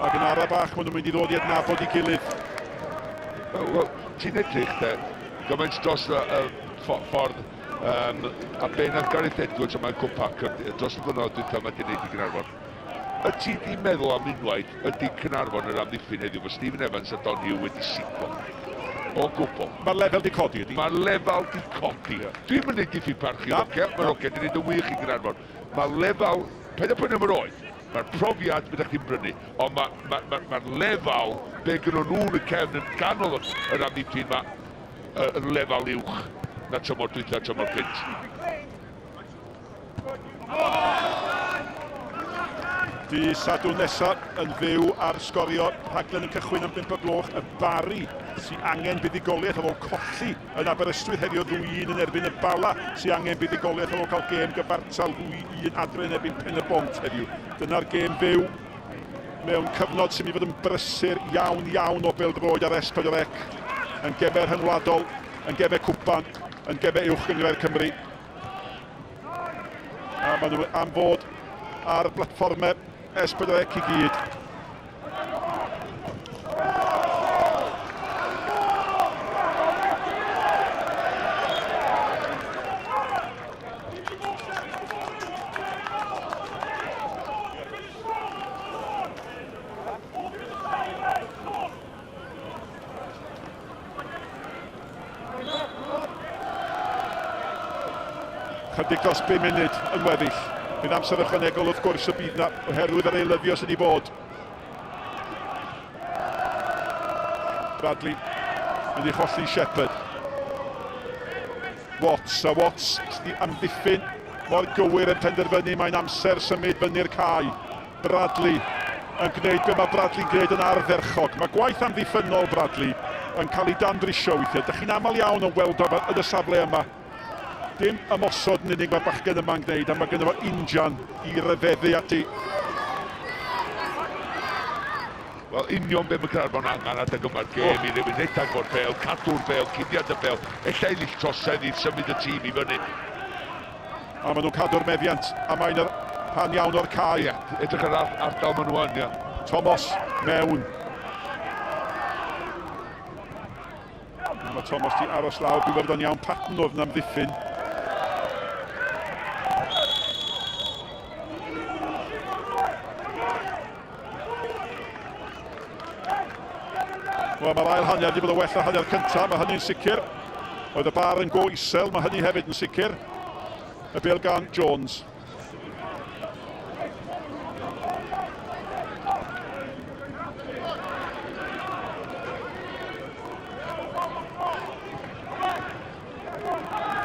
Ac yn ara bach, maen nhw'n mynd i ddod i adnabod i gilydd. Wel, ti'n edrych de, gymaint dros y, y ffordd um, a be nath Gareth Edwards a Michael Parker dros y blynyddoedd dwytha mae di wneud i Gaernarfon. Y ti di meddwl am unwaith ydy Caernarfon yr amddiffyn heddiw, mae Stephen Evans a Don Hugh wedi siglo. O gwbl. Mae'r lefel di codi ydy? Mae'r lefel di codi. Yeah. Dwi'n mynd i diffyg parch i Rocia, mae Rocia di wneud yn wych i Gaernarfon. Mae lefel, paid â poeni am yr oed, mae'r profiad byddech chdi'n brynu, ond mae'r ma, ma, ma, ma lefel, be gynnon nhw yn y cefn yn ganol yr amddiffyn ma, yn lefel uwch na tymor dwytha, tymor cynt. Dydd Sadwrn nesaf yn fyw ar Sgorio, rhaglen yn cychwyn am 5 o gloch, y Barri sy'n angen buddugoliaeth ar ôl colli yn Aberystwyth heddiw 2-1 yn erbyn y Bala sy'n angen buddugoliaeth ar ôl cael gêm gyfartal 2-1 adre yn erbyn Pen y Bont heddiw. Dyna'r gêm fyw mewn cyfnod sy'n mynd i fod yn brysur iawn iawn o bêl-droed ar S4C yn gemau rhyngwladol, yn gemau cwpan, yn gemau uwch gynghrair Cymru. A maen nhw am fod ar blatfformau S4C i gyd. Chydig dros 5 munud yn weddill. Bydd amser ychwanegol wrth gwrs y bydd na oherwydd yr eilyddio sydd wedi bod. Bradley yn ei cholli Shepherd. Watts, a Watts sydd wedi amddiffyn mor gywir yn penderfynu mae'n amser symud fyny'r cae. Bradley yn gwneud be mae Bradley'n gwneud yn ardderchog. Mae gwaith amddiffynnol Bradley yn cael ei danbrisio weithiau. Dych chi'n aml iawn yn weld o yn y safle yma. Dim ymosod yn unig mae'r bachgen yma'n gwneud, a mae gynno fo injan i ryfeddu ati. Wel, union be mae Caernarfon angen adeg yma'r gêm, i rywun redeg o'r bêl, cadw'r bêl, cuddiad y bêl, ella ennill trosedd i symud y tîm i fyny. A maen nhw'n cadw'r meddiant, a mae'n yr rhan iawn o'r cae. Ie, edrych ar ardal maen nhw yn, ie. Thomas mewn. Mae Thomas di aros lawr, dwi'n meddwl bod o'n iawn. Patton oedd yn amddiffyn. Wel, mae'r ail hanner wedi bod yn well na hanner cyntaf, mae hynny'n sicr. Oedd y bar yn go isel, mae hynny hefyd yn sicr. Y bel gan Jones.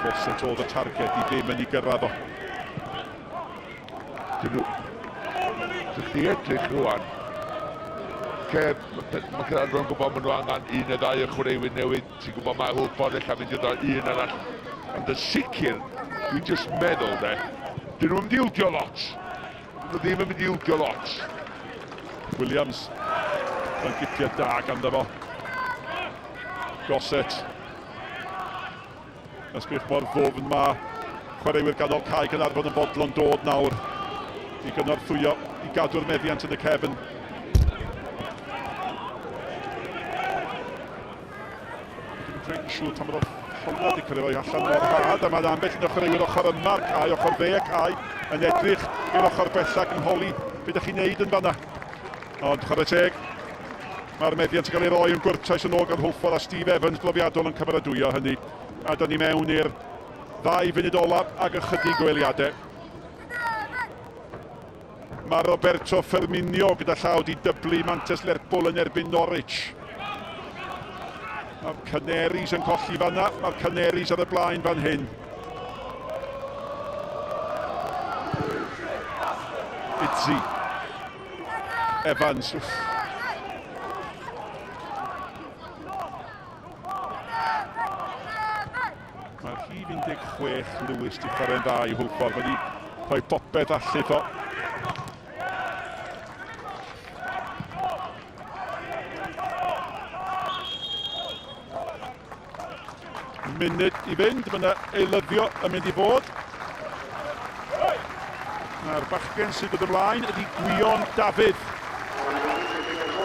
Fawcett oedd y targed i ddim yn ei gyrraedd o. Dyn nhw... Dych chi edrych rwan. Ce, mae Caernarfon yn gwybod maen nhw angen un neu ddau o chwaraewyr newydd. Ti'n gwybod mae Hwlffordd ella mynd i ddod un arall. Ond yn sicr, dwi'n just meddwl de, dyn nhw'n mynd i ildio lot. Dyn nhw ddim yn mynd i ildio lot. Williams yn gipiad da ganddo fo. Gossett. Ysgrif mor ddwfn mae chwaraewyr ganol cae Gaernarfon yn fodlon dod nawr i gynorthwyo i gadw'r meddiant yn y cefn. Dwi'n cweith yn siŵr pan bod honna wedi cael ei roi allan mor rhad, a mae'n ambell un o chwaraewyr ochr yma'r cae, ochr dde y cae, yn edrych i'r ochr bellach yn holi beth ydych chi'n neud yn fanna. Ond chwarae teg, mae'r meddiant yn cael ei roi yn gwrtais yn ôl gan Hwlffordd a Steve Evans brofiadol yn cymeradwyo hynny. A dyn ni mewn i'r ddau funud olaf ag ychydig o eiliadau. Mae Roberto Firmino gyda llaw di dyblu mantes Lerpwl yn erbyn Norwich. Mae'r Canaries yn colli fanna, mae'r Canaries ar y blaen fan hyn. Itzi. Evans. Wff. Mae'r rhif 16 Lewis di chwarae'n dda i Hwlffordd. Wedi rhoi popeth allith o. Munud i fynd, mae yna eilyddio yn mynd i fod. Mae'r bachgen sy'n dod ymlaen ydy Gwion Dafydd.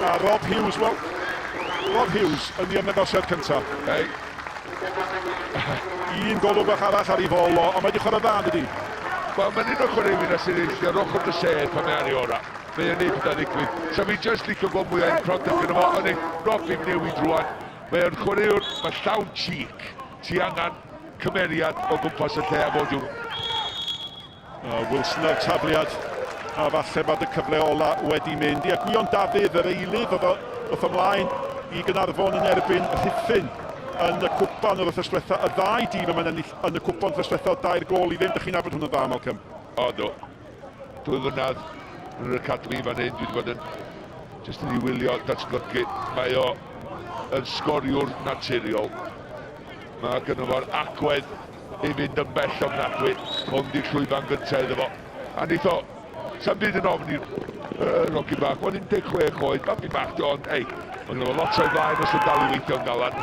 A Rob Hughes, wel, Rob Hughes yn ei ymddangosiad cyntaf. Hey. Un golwg bach arall ar ei fol o, ond mae wedi chwarae dda, dydy? Wel, mae'n un o'r chwaraewyr na sy'n eillio ar ochr dy sedd pan mae ar ei orau. Mae o'n neud pethau ddigwydd. So fi just licio gweld mwy o end product gyda fo, ond ei, Rob ddim newid rwan. Mae o'n chwaraewr, mae llawn cheek. Ti angen cymeriad o gwmpas y lle a fod yw'r... Uh, Wilson a'r tafliad, a falle bod y cyfle ola wedi mynd. Ie, Gwion Dafydd, yr eilydd, oedd wrth ymlaen i Gynarfon yn erbyn Rhuthun yn y cwpan yr wythnos diwetha. Y ddau dîm yma'n ennill yn y cwpan wythnos diwetha, dair gol i ddim. Dych chi'n nabod hwn yn dda, Malcolm? O, do. Dwy flynedd yn yr academy fan hyn, dwi wedi bod yn jyst yn ei wylio datblygu. Mae o yn sgoriwr naturiol. Mae gynno fo'r agwedd i fynd yn bell ofnadwy. Hwn di'r llwyfan gyntaf iddo fo. A neith o, sa'm byd yn ofn i'r uh, hogyn bach. Mae'n 16 oed, babi bach di ond, ei, mae gynno fo lot o'i flaen os yn dal i weithio'n galad.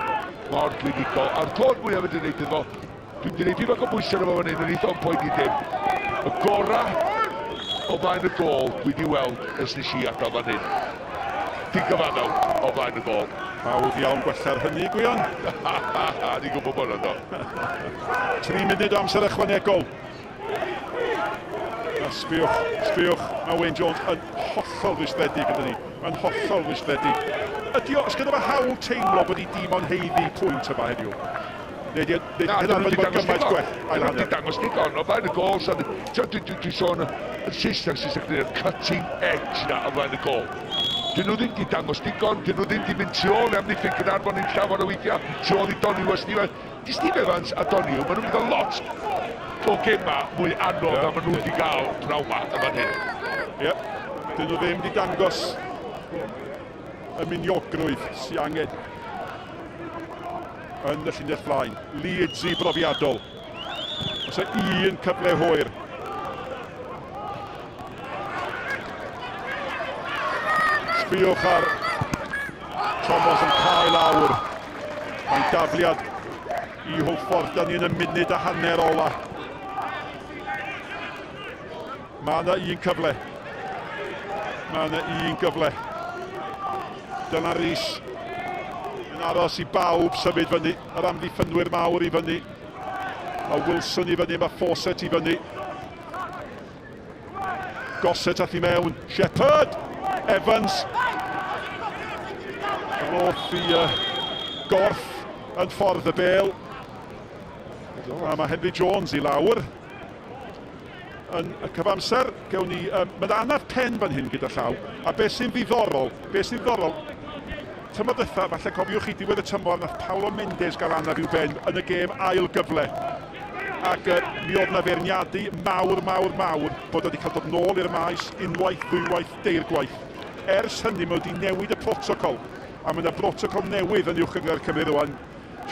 Mor glinigol. A'r clod mwyaf wedi wneud iddo fo, Dwi'n gwneud dipyn bach o bwysau arno fo fan hyn, yn eitha o'n poeni dim. Y gorau o flaen y gôl dwi wedi weld ers nes i adael fan hyn. Digyfaddawd o flaen y gôl. Hawdd iawn gwella'r hynny, Gwion. Ni'n gwybod bod o'n do. 3 munud o amser ychwanegol. A sbiwch, sbiwch, mae Wayne Jones yn hollol rwystredig gyda ni. Mae'n hollol rwystredig. Ydy o, os gyda fe hawl teimlo bod ei dîm o'n haeddu pwynt yma heddiw? Neu di, neu Na, hynna'n dyn nhw wedi wedi bod dangos gymaint digon. gwell ail Dyn nhw hanner. wedi dangos digon o flaen y gôl. So, dwi, dwi, dwi sôn yn Saesneg, Saesneg yn cutting edge na o flaen y gôl. Dyn nhw ddim wedi dangos digon, dyn nhw ddim wedi mynd tu ôl i amddiffyn Caernarfon yn llawer o weithiau, tu ôl i Doniw a Steve Evans. Di Steve Evans a Doniw, maen nhw'n mynd o lot o gemau mwy anodd yeah. na maen nhw wedi gael pnawn ma yn fan hyn. Ie, yeah. dyn nhw ddim wedi dangos y miniogrwydd sy angen yn y llinell flaen. Leeds i brofiadol. Os e un cyfle hwyr. Sbiwch ar Thomas yn cael awr. Mae'n dafliad i Hwlffordd. Da ni yn y munud a hanner ola. Mae yna un cyfle. Mae yna un gyfle. Dylan Rees yn aros i bawb symud fyny, yr amddiffynwyr mawr i fyny. Mae Wilson i fyny, mae Fawcett i fyny. Gossett ath i mewn. Shepherd! Evans! Roth i uh, gorff yn ffordd y bel. A mae Henry Jones i lawr. Yn y cyfamser, gewn ni... Um, mae'n anaf pen fan hyn gyda llaw, a beth sy'n ddiddorol, beth sy'n ddiddorol, tymor diwetha, falle cofiwch chi diwedd y tymor, nath Paulo Mendes gael anaf i'w ben yn y gêm ail gyfle. Ac uh, mi oedd na feirniadu mawr, mawr, mawr bod wedi cael dod nôl i'r maes unwaith, ddwywaith, deirgwaith. Ers hynny, mae wedi newid y protocol, a mae yna brotocol newydd yn Uwch Gynghrair Cymru rwan,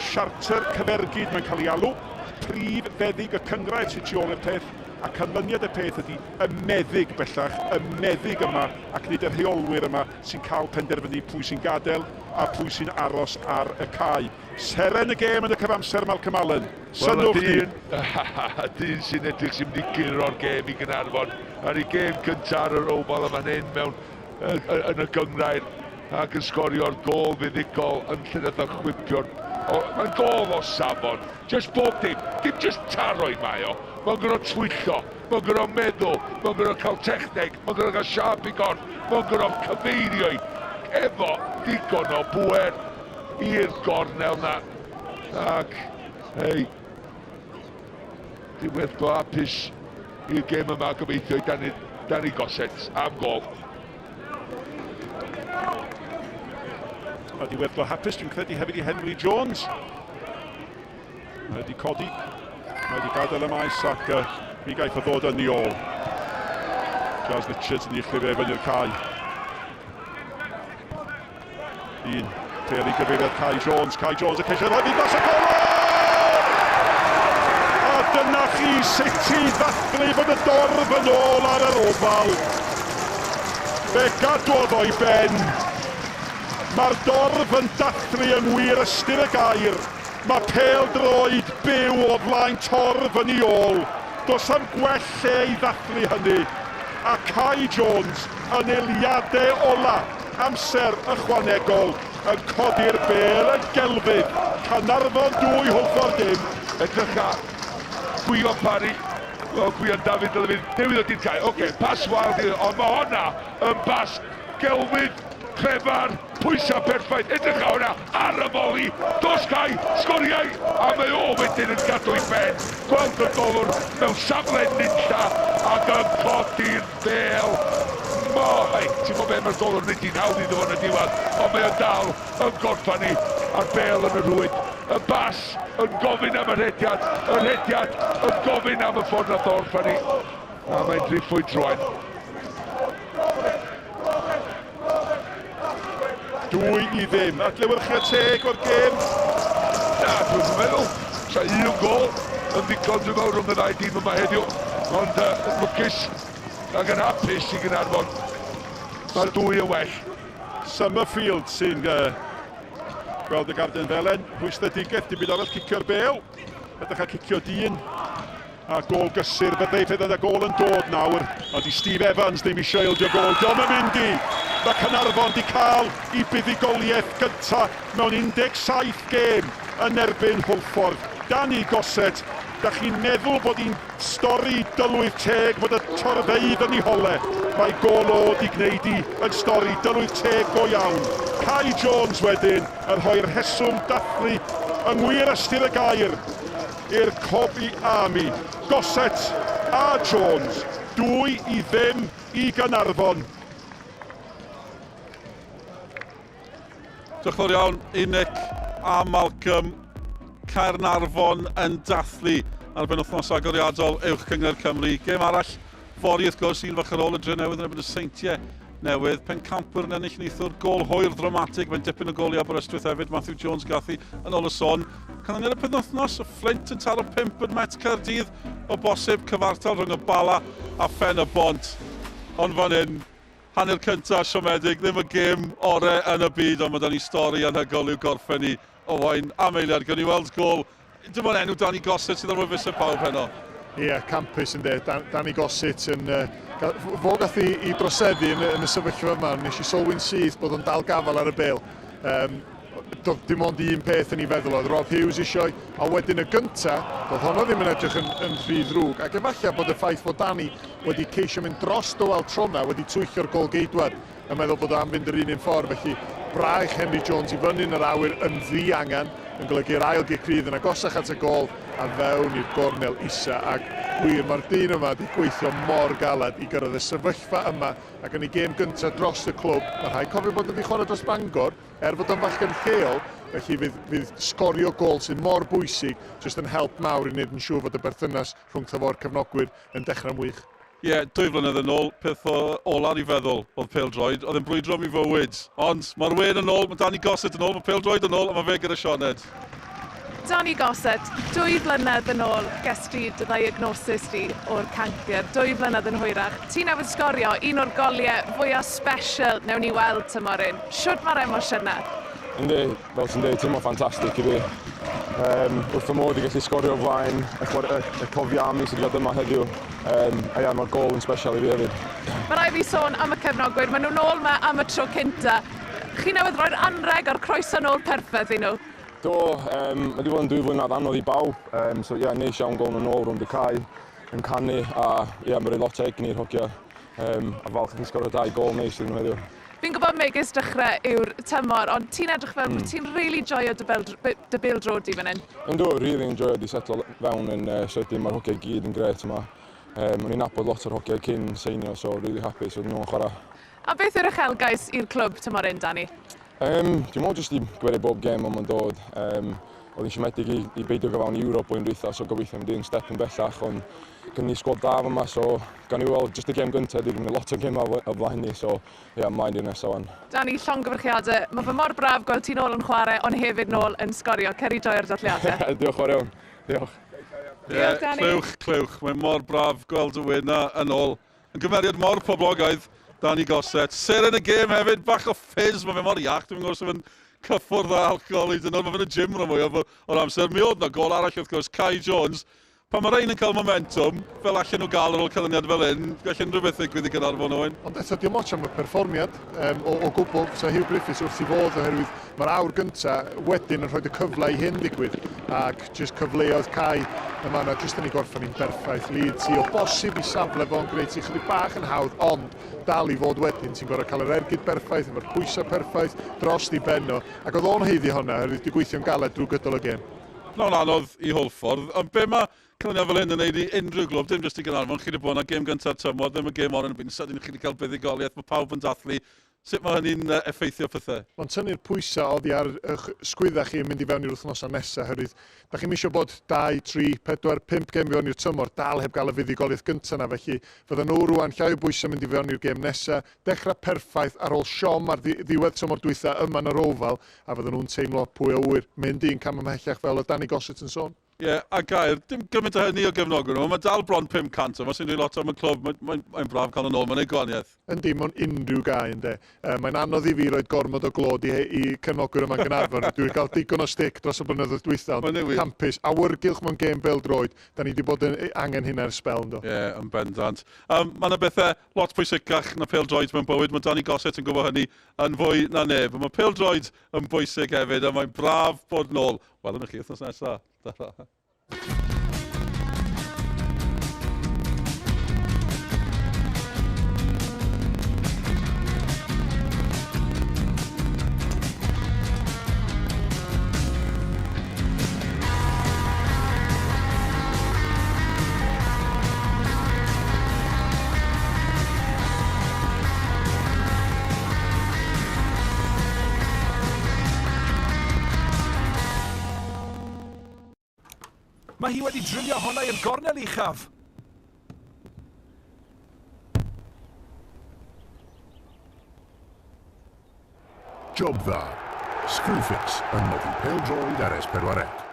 Siarter Cyfergyd mae'n cael ei alw, prif feddyg y cynghrair sydd tu ôl i'r peth, a canlyniad y peth ydy y meddyg bellach, y meddyg yma, ac nid y rheolwyr yma sy'n cael penderfynu pwy sy'n gadael a pwy sy'n aros ar y cae. Seren y gêm yn y cyfamser, Malcolm Allen. Synnwch ni! Y dyn sy'n edrych sy'n mynd i guro'r gêm i Gaernarfon ar ei gêm cyntaf ar yr Oval yma hyn mewn yn y gynghrair ac yn sgorio'r gôl fuddugol yn lle nath o chwipio'r... Mae'n gôl o safon. Just bob dim. Dim just taro i mae o. Mae'n gorfod twyllo. Mae'n gorfod meddwl. Mae'n gorfod cael techneg. Mae'n gorfod cael siâp i gorff. Mae'n gorfod cyfeirio i efo digon o bŵer i'r gornel na. Ac, hei, diweddglo hapus i'r gêm yma gobeithio i Danny, Danny Gossett am gol. A diweddglo hapus dwi'n credu hefyd i Henry Jones. Mae wedi codi, mae wedi gadael y maes ac uh, mi gaiff o ddod yn ei ôl. Jazz Richards yn ei chlirio fyny'r cae. Un pêl i gyfeiriad Kai Jones. Kai Jones yn ceisio rhoi dros y gol! A dyna chi sut i ddathlu bod y dorf yn ôl ar yr ofal. Fe gadwodd o'i ben. Mae'r dorf yn dathlu yng ngwir ystyr y gair. Mae pêl-droed byw o flaen torf yn ei ôl. Does am gwell lle i ddathlu hynny. A Kai Jones yn eiliadau ola amser ychwanegol yn codi'r bêl yn gelfydd. Caernarfon 2, Hwlffordd dim. Edrycha, Gwion Parry, o Gwion Dafydd dyle fynd, newydd ddod i'r cae, oce, pas wael di, ond mae honna yn bas gelfydd, clefar, pwysau perffaith, edrych ar hwnna, ar y foli, dos cae, sgoriau, a mae o wedyn yn gadw i ben, gweld y golwr mewn safle nunlla ac yn codi'r bêl. Mo, hei, ti'n gwybod be, mae'r golwr nid i'n hawdd iddo fo yn y diwedd, ond mae o dal yn gorffan ni a'r bêl yn y rhwyd. Y bas yn gofyn am y rhediad, y rhediad yn gofyn am y ffordd nath o orffan ni. A mae'n driphwynt rwan. 2-0. Adlewyrchiad teg o'r gêm. Na, dwi'n meddwl. Sa un gol yn ddigon dwi'n meddwl rhwng y ddau dîm yma heddiw. Ond uh, yn lwcus ac yn hapus i Gaernarfon. Mae'r dwy yn well. Summerfield sy'n uh, gweld y garden felen. Rhwystredigaeth, dim byd arall cicio'r bêl. Edrych ar cicio dyn. A gôl gysur, byddai fe ddod â gôl yn dod nawr, ond i Steve Evans ddim eisiau ildio gôl. Diolch yn mynd i! Mae Caernarfon di cael i buddugoliaeth gynta mewn 17 gêm yn erbyn Hwlffordd. Danny Gossett, da chi'n meddwl bod hi'n stori dylwyth teg fod y torfeydd yn ei hole? Mae gôl o di gwneud hi yn stori dylwyth teg go iawn. Kai Jones wedyn yn rhoi'r rheswm dathlu yng ngwir ystyr y gair. i'r Cobi Army, Gossett a Jones, 2-0 i Gaernarfon. Diolch yn fawr iawn i Nick a Malcolm. Caernarfon yn dathlu ar benwythnos agoriadol Uwch Gynghrair Cymru. Gêm arall fory wrth gwrs, un fach ar ôl y Drenewydd yn erbyn y Seintiau Newydd. Pencampwyr yn ennill neithiwr, gôl hwyr ddramatig, mae'n dipyn o gôl i Aberystwyth hefyd, Matthew Jones gath hi yn ôl y sôn. Canlyniad y penwythnos, y Fflint yn taro 5 yn Met Caerdydd, o bosib cyfartal rhwng y Bala a Phen y Bont. Ond fan hyn, hanner cyntaf siomedig, ddim y gêm ore yn y byd, ond mae da ni stori anhygoel i'w gorffen ni. Owain am eiliad, gawn ni weld gôl Dim ond enw Danny Gossett sydd ar wefusau pawb heno. Ie, yeah, campus yn de. Dan, Danny Gossett yn... Uh, fo gath i, i droseddu yn, yn y sefyllfa yma. Nes i sylwi'n syth bod o'n dal gafael ar y bel. Um, doedd dim ond un peth yn ei feddwl oedd Rob Hughes eisiau, a wedyn y gynta, doedd honno ddim yn edrych yn, yn rhy ddrwg, ac efallai bod y ffaith fod Danny wedi ceisio mynd dros Dywel Trona wedi twyllio'r gôl-geidwad yn meddwl bod o am fynd yr un un ffordd, felly braich Henry Jones i fyny yn yr awyr yn ddiangen, yn golygu'r ail gic rydd yn agosach at y gôl a fewn i'r gornel isa, ac wir, mae'r dyn yma wedi gweithio mor galed i gyrraedd y sefyllfa yma, ac yn ei gêm gyntaf dros y clwb, mae rhaid cofio bod wedi chwarae dros Bangor, er fod o'n fachgen lleol, felly fydd, fydd sgorio gôl sydd mor bwysig jyst yn help mawr i wneud yn siŵr fod y berthynas rhwngtho fo'r cefnogwyr yn dechrau'n wych. Ie, dwy flynedd yn ôl, peth ola o'n i'n feddwl oedd pêl-droed, oedd e'n brwydro am ei fywyd. Ond mae'r wên yn ôl, mae Danny Gossett yn ôl, mae pêl-droed yn ôl, a mae fe gyda Sioned. Danny Gossett, dwy flynedd yn ôl, ges di dy ddiagnosis di o'r cancr, dwy flynedd yn hwyrach. Ti newydd sgorio un o'r goliau fwyaf special newn ni weld tymor hyn. Shwd mae'r emosiynau? Yndi, fel ti'n dweud, teimlo ffantastig i fi. Um, wrth fy modd i gallu sgorio o flaen y, y, y Cofi Army sydd wedi dod yma heddiw. Um, a ia, mae'r gol yn special i fi hefyd. Mae rhaid fi sôn am y cefnogwyr, maen nhw'n ôl yma am y tro cynta. Chi newydd roi'r anreg a'r croeso nôl perffaith i nhw. Do, um, mae wedi bod yn dwy flynedd anodd i bawb, um, so ie, yeah, neis iawn gol nhw'n ôl rownd y cae yn canu a ie, yeah, mae'n rhoi lot o egni i'r hogia um, a falch i chi sgorio dau gol neis iddyn nhw heddiw. Fi'n gwybod megis dechrau yw'r tymor, ond ti'n edrych fel mm. ti'n really joio dy, bel, dy bêl droed di fan hyn. Yndw, really enjoyo di setlo fewn yn uh, sydyn, mae'r hogiau gyd yn gret yma. Um, o'n i'n nabod lot o'r hogiau cyn seinio, so really happy, so nhw'n chwarae. A beth yw'r uchelgais i'r clwb tymor hyn, Danny? Um, dwi'n meddwl jyst i gwerio bob gêm ond mae'n dod. Um, oedd hi'n siomedig i, i beidio gyflawn i Ewrop blwyddyn dwytha, so gobeithio mynd un step yn bellach, ond gen ni sgwad da yma, so gan i weld jyst y gêm gyntaf, di gymryd lot o gemau o flaen ni, so ie, yeah, mlaen i'r nesaf wan. Danny, llongyfarchiadau. Mae fe mor braf gweld ti nôl yn chwarae, ond hefyd nôl yn sgorio. Cer i joio'r dathliadau. Diolch fawr iawn. Diolch. Diolch, Danny. Clywch, clywch. Mae mor braf gweld y wena yn ôl. Yn gymeriad mor poblogaidd, Danny Gossett. Seren y gêm hefyd, bach o ffizz, mae fe mor iach, dwi'n gwybod os yw'n cyffwrdd â alcohol hyd yn oed. Mae fe'n y gym rhan fwyaf o'r amser. Mi oedd 'na gôl arall wrth gwrs, Kai Jones. Pan mae rhain yn cael momentum, fel allan nhw gael ar ôl canlyniad fel hyn, gall unrhyw beth ddigwydd i Gaernarfon, Owen. Ond eto, diolch ots am y perfformiad um, o, o gwbl. Fysa Hugh Griffiths wrth i fodd oherwydd mae'r awr gyntaf wedyn yn rhoi y cyfle i hyn ddigwydd. Ac jyst cyfleoedd Kai yma yna, jyst yn ei gorffen i'n berffaith. Leeds i o bosib i safle fo'n gwneud ti chydig bach yn hawdd, ond dal i fod wedyn, ti'n gorfod cael yr ergyd berffaith, efo'r pwysau perffaith dros di ben o. Ac oedd o'n haeddu hwnna, oherwydd wedi gweithio'n galed drwy gydol y gêm. Pnawn anodd i Hwlffordd, ond be mae canlyniad fel hyn yn neud i unrhyw glwb, dim jyst i Gaernarfon, chi wedi bod yna gêm gyntaf tymor, ddim y gêm orau yn y byd, yn sydyn chi wedi cael buddugoliaeth, mae pawb yn dathlu, sut mae hynny'n effeithio pethau? Mae'n tynnu'r pwysau oddi ar eich sgwydda chi yn mynd i fewn i'r wythnosau nesaf, oherwydd da chi'm eisiau bod 2, 3, 4, 5 gêm i fewn i'r tymor dal heb gael y fuddugoliaeth gyntaf 'na, felly fyddan nhw rŵan llai o bwysau mynd i fewn i'r gêm nesaf, dechrau perffaith ar ôl siom ar ddiwedd tymor dwytha yma yn yr Oval, A fydden nhw'n teimlo, pwy a ŵyr, mynd un cam ymhellach fel oedd Danny Gossett yn sôn. Ie, yeah, a gair, dim gymaint o hynny o gefnogwyr yma, mae dal bron 500 yma, sy'n rhoi lot am y clwb, mae'n mae, mae braf cael yn ôl, mae'n ei gwahaniaeth. Yndi, mewn unrhyw gae, ynde. Uh, mae'n anodd i fi roi gormod o glod i, i cefnogwyr yma'n Gaernarfon. Dwi wedi cael digon o stick dros y blynyddoedd dwytha, ond campus, awyrgylch mewn gêm bêl-droed, da ni wedi bod yn angen hynna ers sbel, yndo. Ie, yeah, yn bendant. Um, mae yna bethau lot pwysicach na pêl-droed mewn bywyd, mae Danny Gossett yn gwybod hynny, yn fwy na neb. Mae pêl-droed yn bwysig hefyd, a mae'n braf bod nôl. Welwn ni chi wythnos nesaf. Ta-ra. Mae hi wedi drilio honna i'r gornel uchaf. Job dda. Screwfix yn noddi pêl-droed ar S4C.